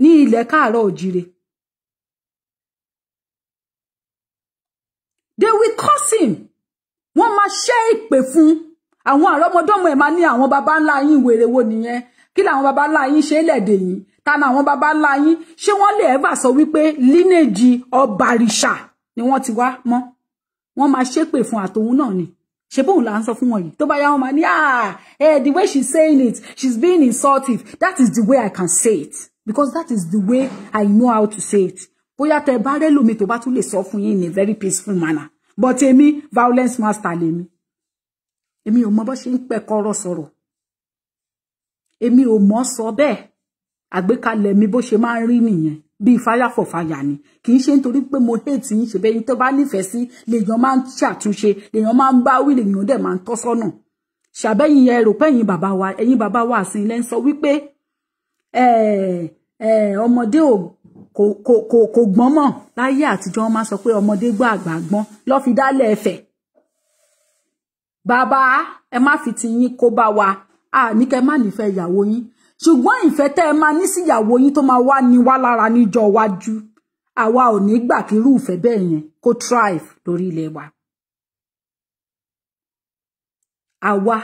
ní ilẹ̀ káàárọ̀ òjíire, they will curse him. Wọ́n máa ṣẹ́ ìpè fún àwọn àrọ́mọdọ́mọ ẹ̀, máa ní àwọn baba ńlá yín wèrè wo nìyẹn? Kí làwọn baba ńlá yín ṣe lẹ̀dẹ̀ yìí? Ta ni àwọn baba ńlá yín? Ṣé wọ́n lè ever sọ wípé lineage ọbàrìṣà ni wọ́n ti wá mọ́? Wọ́n máa ṣépè fún àtòun náà ni. Ṣe bóun là ń sọ fún wọn yìí? Tó bá yá wọn máa ní the way she's saying it, she's being insultive. That is the way I can say it. Because that is the way I know how to say it. Bóyá tẹ́ bá rẹ́ lómi tó bá tún lè sọ fún yín in a very peaceful manner. But èmi, violence master lèmi. Èmi ò mọ bó ṣe ń pẹ̀kọ́rọ̀ sọ̀rọ̀. Èmi ò mọ̀ sọ bẹ́ẹ̀. Àgbékalẹ̀ mi bó ṣe máa ń rí nìyẹn. Bí fire for fire ni. Kì í ṣe nítorí pé mo hate yín, ṣe bẹ́ẹ̀ yín tó bá nífẹ̀ẹ́ sí lèèyàn máa ń ṣàtúnṣe, lèèyàn máa ń bá wí, lèèyàn dẹ̀ máa ń tọ́ sọ́nà. Ṣàbẹ́yìn ẹ rò pé ẹ̀yin bàbá wa àsìn ilẹ̀ ń sọ wípé ọmọdé kò gbọ́n mọ̀. Láyé àtijọ́ wọ́n máa sọ pé ọmọdé gbọ́ àgbà gbọ́n lọ́ fi dálẹ̀ ẹ̀fẹ̀. Bàbá ẹ má fi ti yín kó bá wa. A ní kẹ́ má nífẹ̀ẹ́ ìyàwó yín, ṣùgbọ́n ìfẹ́ tẹ́ ẹ máa ní sí ìyàwó yín tó máa wá ní wá lára níjọ́ iwájú, àwa ò ní gbà kí irú ìfẹ́ bẹ́ẹ̀ yẹn kó thrive lórí ilẹ̀ wa. Àwa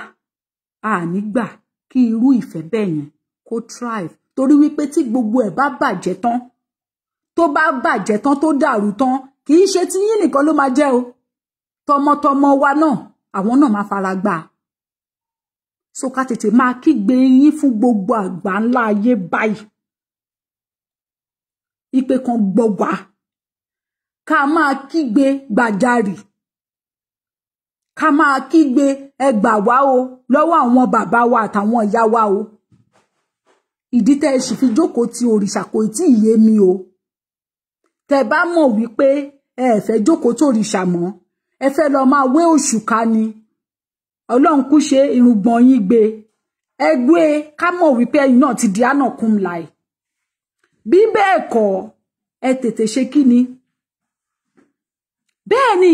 a ní gbà kí irú ìfẹ́ bẹ́ẹ̀ yẹn kó thrive, torí wípé tí gbogbo ẹ̀ bá bàjẹ́ tán, tó bá bàjẹ́ tán, tó dàrú tán, kì í ṣe tiyín nìkan ló máa jẹ́ o, tọmọtọmọ wa náà, àwọn náà máa fara gbà. So ká tètè máa kígbe yín fún gbogbo àgbà ńlá ayé báyìí, ìpè kan gbọ́ wá, ká máa kígbe gbàjarì, ká máa kígbe ẹ gbà wá o lọ́wọ́ àwọn bàbá wa àtàwọn ìyá wa o. Ìdí tẹ́ ẹ sì fi jókòó ti òrìṣà kò tí ì yé mi o. Tẹ́ bá mọ̀ wípé ẹ fẹ́ jókòó tó òrìṣà mọ́, ẹ fẹ́ lọ máa wé òṣùká ni, Ọlọ́run kú ṣe irùngbọ̀n yín gbé, ẹ gbé, ká mọ̀ wípé ẹ̀yin náà ti di ànàkùn láì. Bí bẹ́ẹ̀ kọ́, ẹ tètè ṣe kí ni. Bẹ́ẹ̀ ni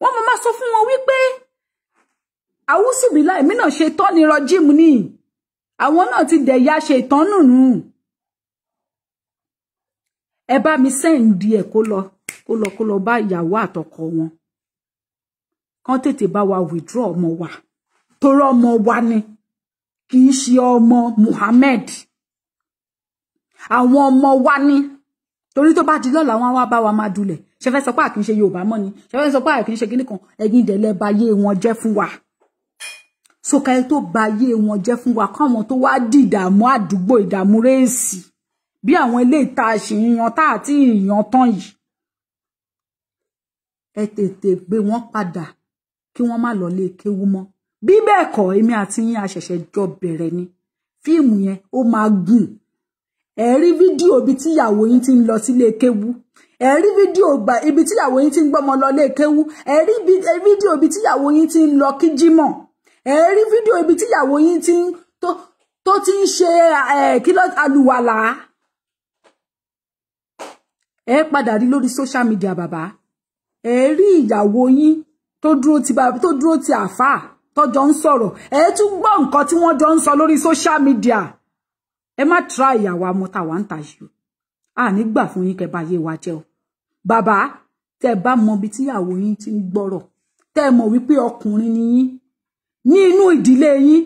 wọ́n máa sọ fún wọn wípé àwùsùbílà èmi náà ṣe tán ní rọjíìmù ni, àwọn náà ti dẹ̀yà ṣe ìtàn nùnú. Ẹ bá mi sẹ́ǹdì ẹ̀ kó lọ kó lọ kó lọ bá ìyàwó àtọkọ wọn, kán tètè bá wa withdraw ọmọ wa, torí ọmọ wa ni, kì í ṣe ọmọ Muhammed, àwọn ọmọ wa ni. Torí tó bá di lọ́la wọn wá bá wa máa dulẹ̀. Ṣe fẹ́ sọ pé àkì í ṣe Yorùbá mọ́ ni, ṣe fẹ́ sọ pé àkì í ṣe kíní kan, ẹ̀yin dẹ̀lẹ́ ba yé wọn jẹ́ fún wa. Sókè tó ba yé wọn jẹ́ fún wa, káwọn tó wá di ìdààmú àdúgbò, ìdààmú réèsì bí àwọn ilé ìta ṣìyàn tá àti ìyàn tán yìí, ẹ tètè gbé wọn padà kí wọ́n má lọ lé kéwú mọ́. Bí bẹ́ẹ̀ kọ́, èmi àti yín a ṣẹ̀ṣẹ̀ jọ bẹ̀rẹ̀ ni. Fíìmù yẹn ó máa gùn. Ẹ rí fídíò ibi tíyàwó yín ti ń lọ sílé kéwú, ẹ rí fídíò ibi tíyàwó yín ti ń gbọ́mọ lọ lé kéwú, ẹ rí fídíò ibi tíyàwó yín ti ń lọ kíjímọ̀, ẹ rí fídíò ibi tíyàwó yín ti ń tó ti ń ṣe kí ló àlùwàlà. Ẹ padà rí lórí social media bàbá, ẹ rí ìyàwó yín tó dúró ti bàbá, tó dúró ti àfáà tọ́jọ́ ń sọ̀rọ̀, ẹ tún gbọ́ nǹkan tí wọ́n jọ ń sọ lórí social media. Ẹ má try ìyàwó amọ́ta wà ń ta yìí o, a ní gbà fún yín kẹ́ bá yé wa jẹ́ o. Bàbá, tẹ́ bá mọ ibi tíyàwó yín ti ń gbọ́rọ̀, tẹ́ mọ̀ wípé ọkùnrin ni yín ní inú ìdílé yín,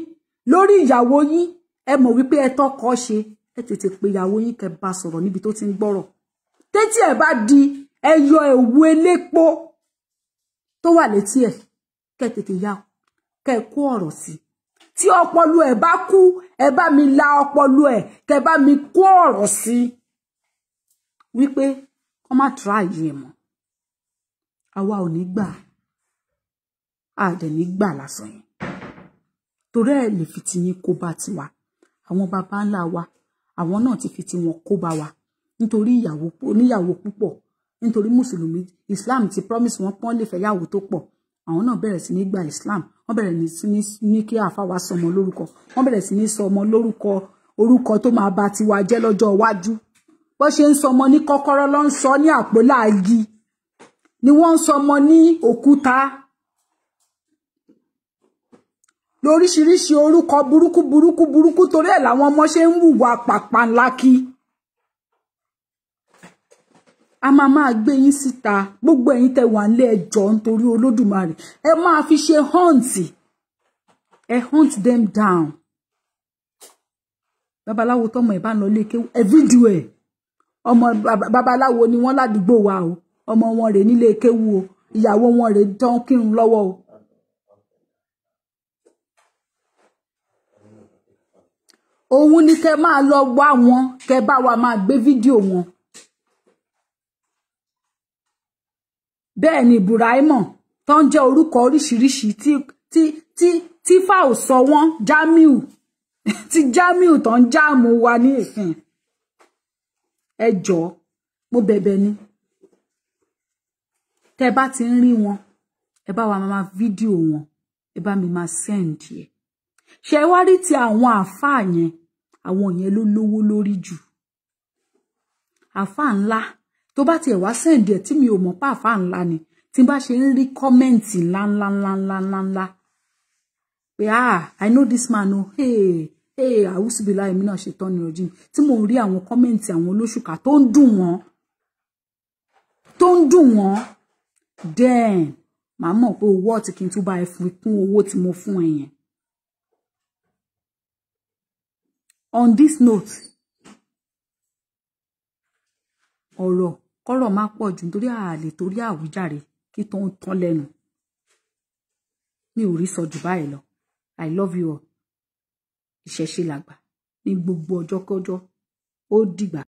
lórí ìyàwó yín, ẹ mọ̀ wípé ẹ tọ́kọ ṣe, ẹ tètè pe ìyàwó yín kẹ́ bá sọ̀rọ̀ níbi tó ti ń gbọ́rọ̀. Tétí ẹ bá di, ẹ yọ ẹ̀wù elépo tó wà létí ẹ, kẹ́ tètè yá, kẹ́ kó ọ̀rọ̀ sí. Tí ọpọlọ ẹ bá kú, ẹ bá mi la ọpọlọ ẹ, kẹ́ bá mi kó ọ̀rọ̀ sí wípé kó má try ẹ mọ́. Àwa ò ní gbà, a dẹ̀ ní gbà lásán yẹn, torí ẹ lè fi tiyín kó bá tiwa. Àwọn baba ńlá wa, àwọn náà ti fi tiwọn kó bá wa, nítorí ìyàwó oníyàwó púpọ̀, nítorí mùsùlùmí Islam ti promise wọn pọ́n lè fẹ́ yàwó tó pọ̀. Àwọn náà bẹ̀rẹ̀ sí ní gba Islam, wọ́n bẹ̀rẹ̀ sí ní kí àáfàá wa sọmọ lórúkọ, wọ́n bẹ̀rẹ̀ sí ní sọmọ lórúkọ orúkọ tó máa ba tiwa jẹ́ lọ́jọ́ iwájú. Bó ṣe ń sọmọ ní kọ́kọ́rọ́ ló ń sọ ní àpòláàgì, ni wọ́n ń sọmọ ní òkúta, lóríṣiríṣi orúkọ burúkú burúkú burúkú, torí ẹ̀ làwọn ọmọ ṣe ń hùwà pàpà ńlá kí. A máa máa gbé yín síta, gbogbo ẹ̀yin tẹ́ wà nílé ẹjọ́ nítorí Olódùmarè, ẹ máa fi ṣe hunt, ẹ hunt them down. Babaláwo tọmọ ẹ bá ń lọ lé kéwú, ẹ fídíò ẹ, ọmọ babaláwo ni wọ́n ládùúgbò wa o, ọmọ wọn rèé nílé kéwú o, ìyàwó wọn rèé tán kírun lọ́wọ́ o. Òun ni kẹ́ máa lọ wá wọn, kẹ́ bá wa máa gbé fídíò wọn. Bẹ́ẹ̀ ni Ibrahimo tó ń jẹ́ orúkọ oríṣiríṣi tí tí tí tí fà ò sọ wọ́n, Jamiu tí Jamiu tó ń jáàmù wa ní ìsìn. Ẹ jọ̀ọ́, mo bẹ̀bẹ̀ ni, tẹ́ bá ti ń rí wọn, ẹ bá wa máa fídíò wọn, ẹ bá mi máa send ẹ. Ṣé wá rí ti àwọn àáfàá yẹn, àwọn yẹn ló lówó lórí jù. Àáfàá ńlá tó bá tiẹ̀ wá send ẹ tí mi ò mọ̀ pé àáfàá ńlá ni, tí n bá ṣe ń rí comment ńlá ńlá ńlá ńlá ńlá ńlá pé ah, I know this man o, hey hey, àwùsùbìlà èmi náà ṣe tán ní ọjọ́, tí mò ń rí àwọn comment àwọn olóṣùkà tó ń dùn wọ́n, tó ń dùn wọ́n, then màá mọ̀ pé owó ọ̀tí kí n tún bá ẹ fi kún owó tí mo fún ẹ yẹn. On this note, ọ̀rọ̀ kọ́rọ̀ má pọ̀ jù nítorí àlè torí àwíjàre kí tó ń tán lẹ́nu. Mi ò rí sọ jù báyìí lọ. I love you all. Ìṣẹ̀ṣe làgbà ní gbogbo ọjọ́kọ́jọ́. Ó dìgbà.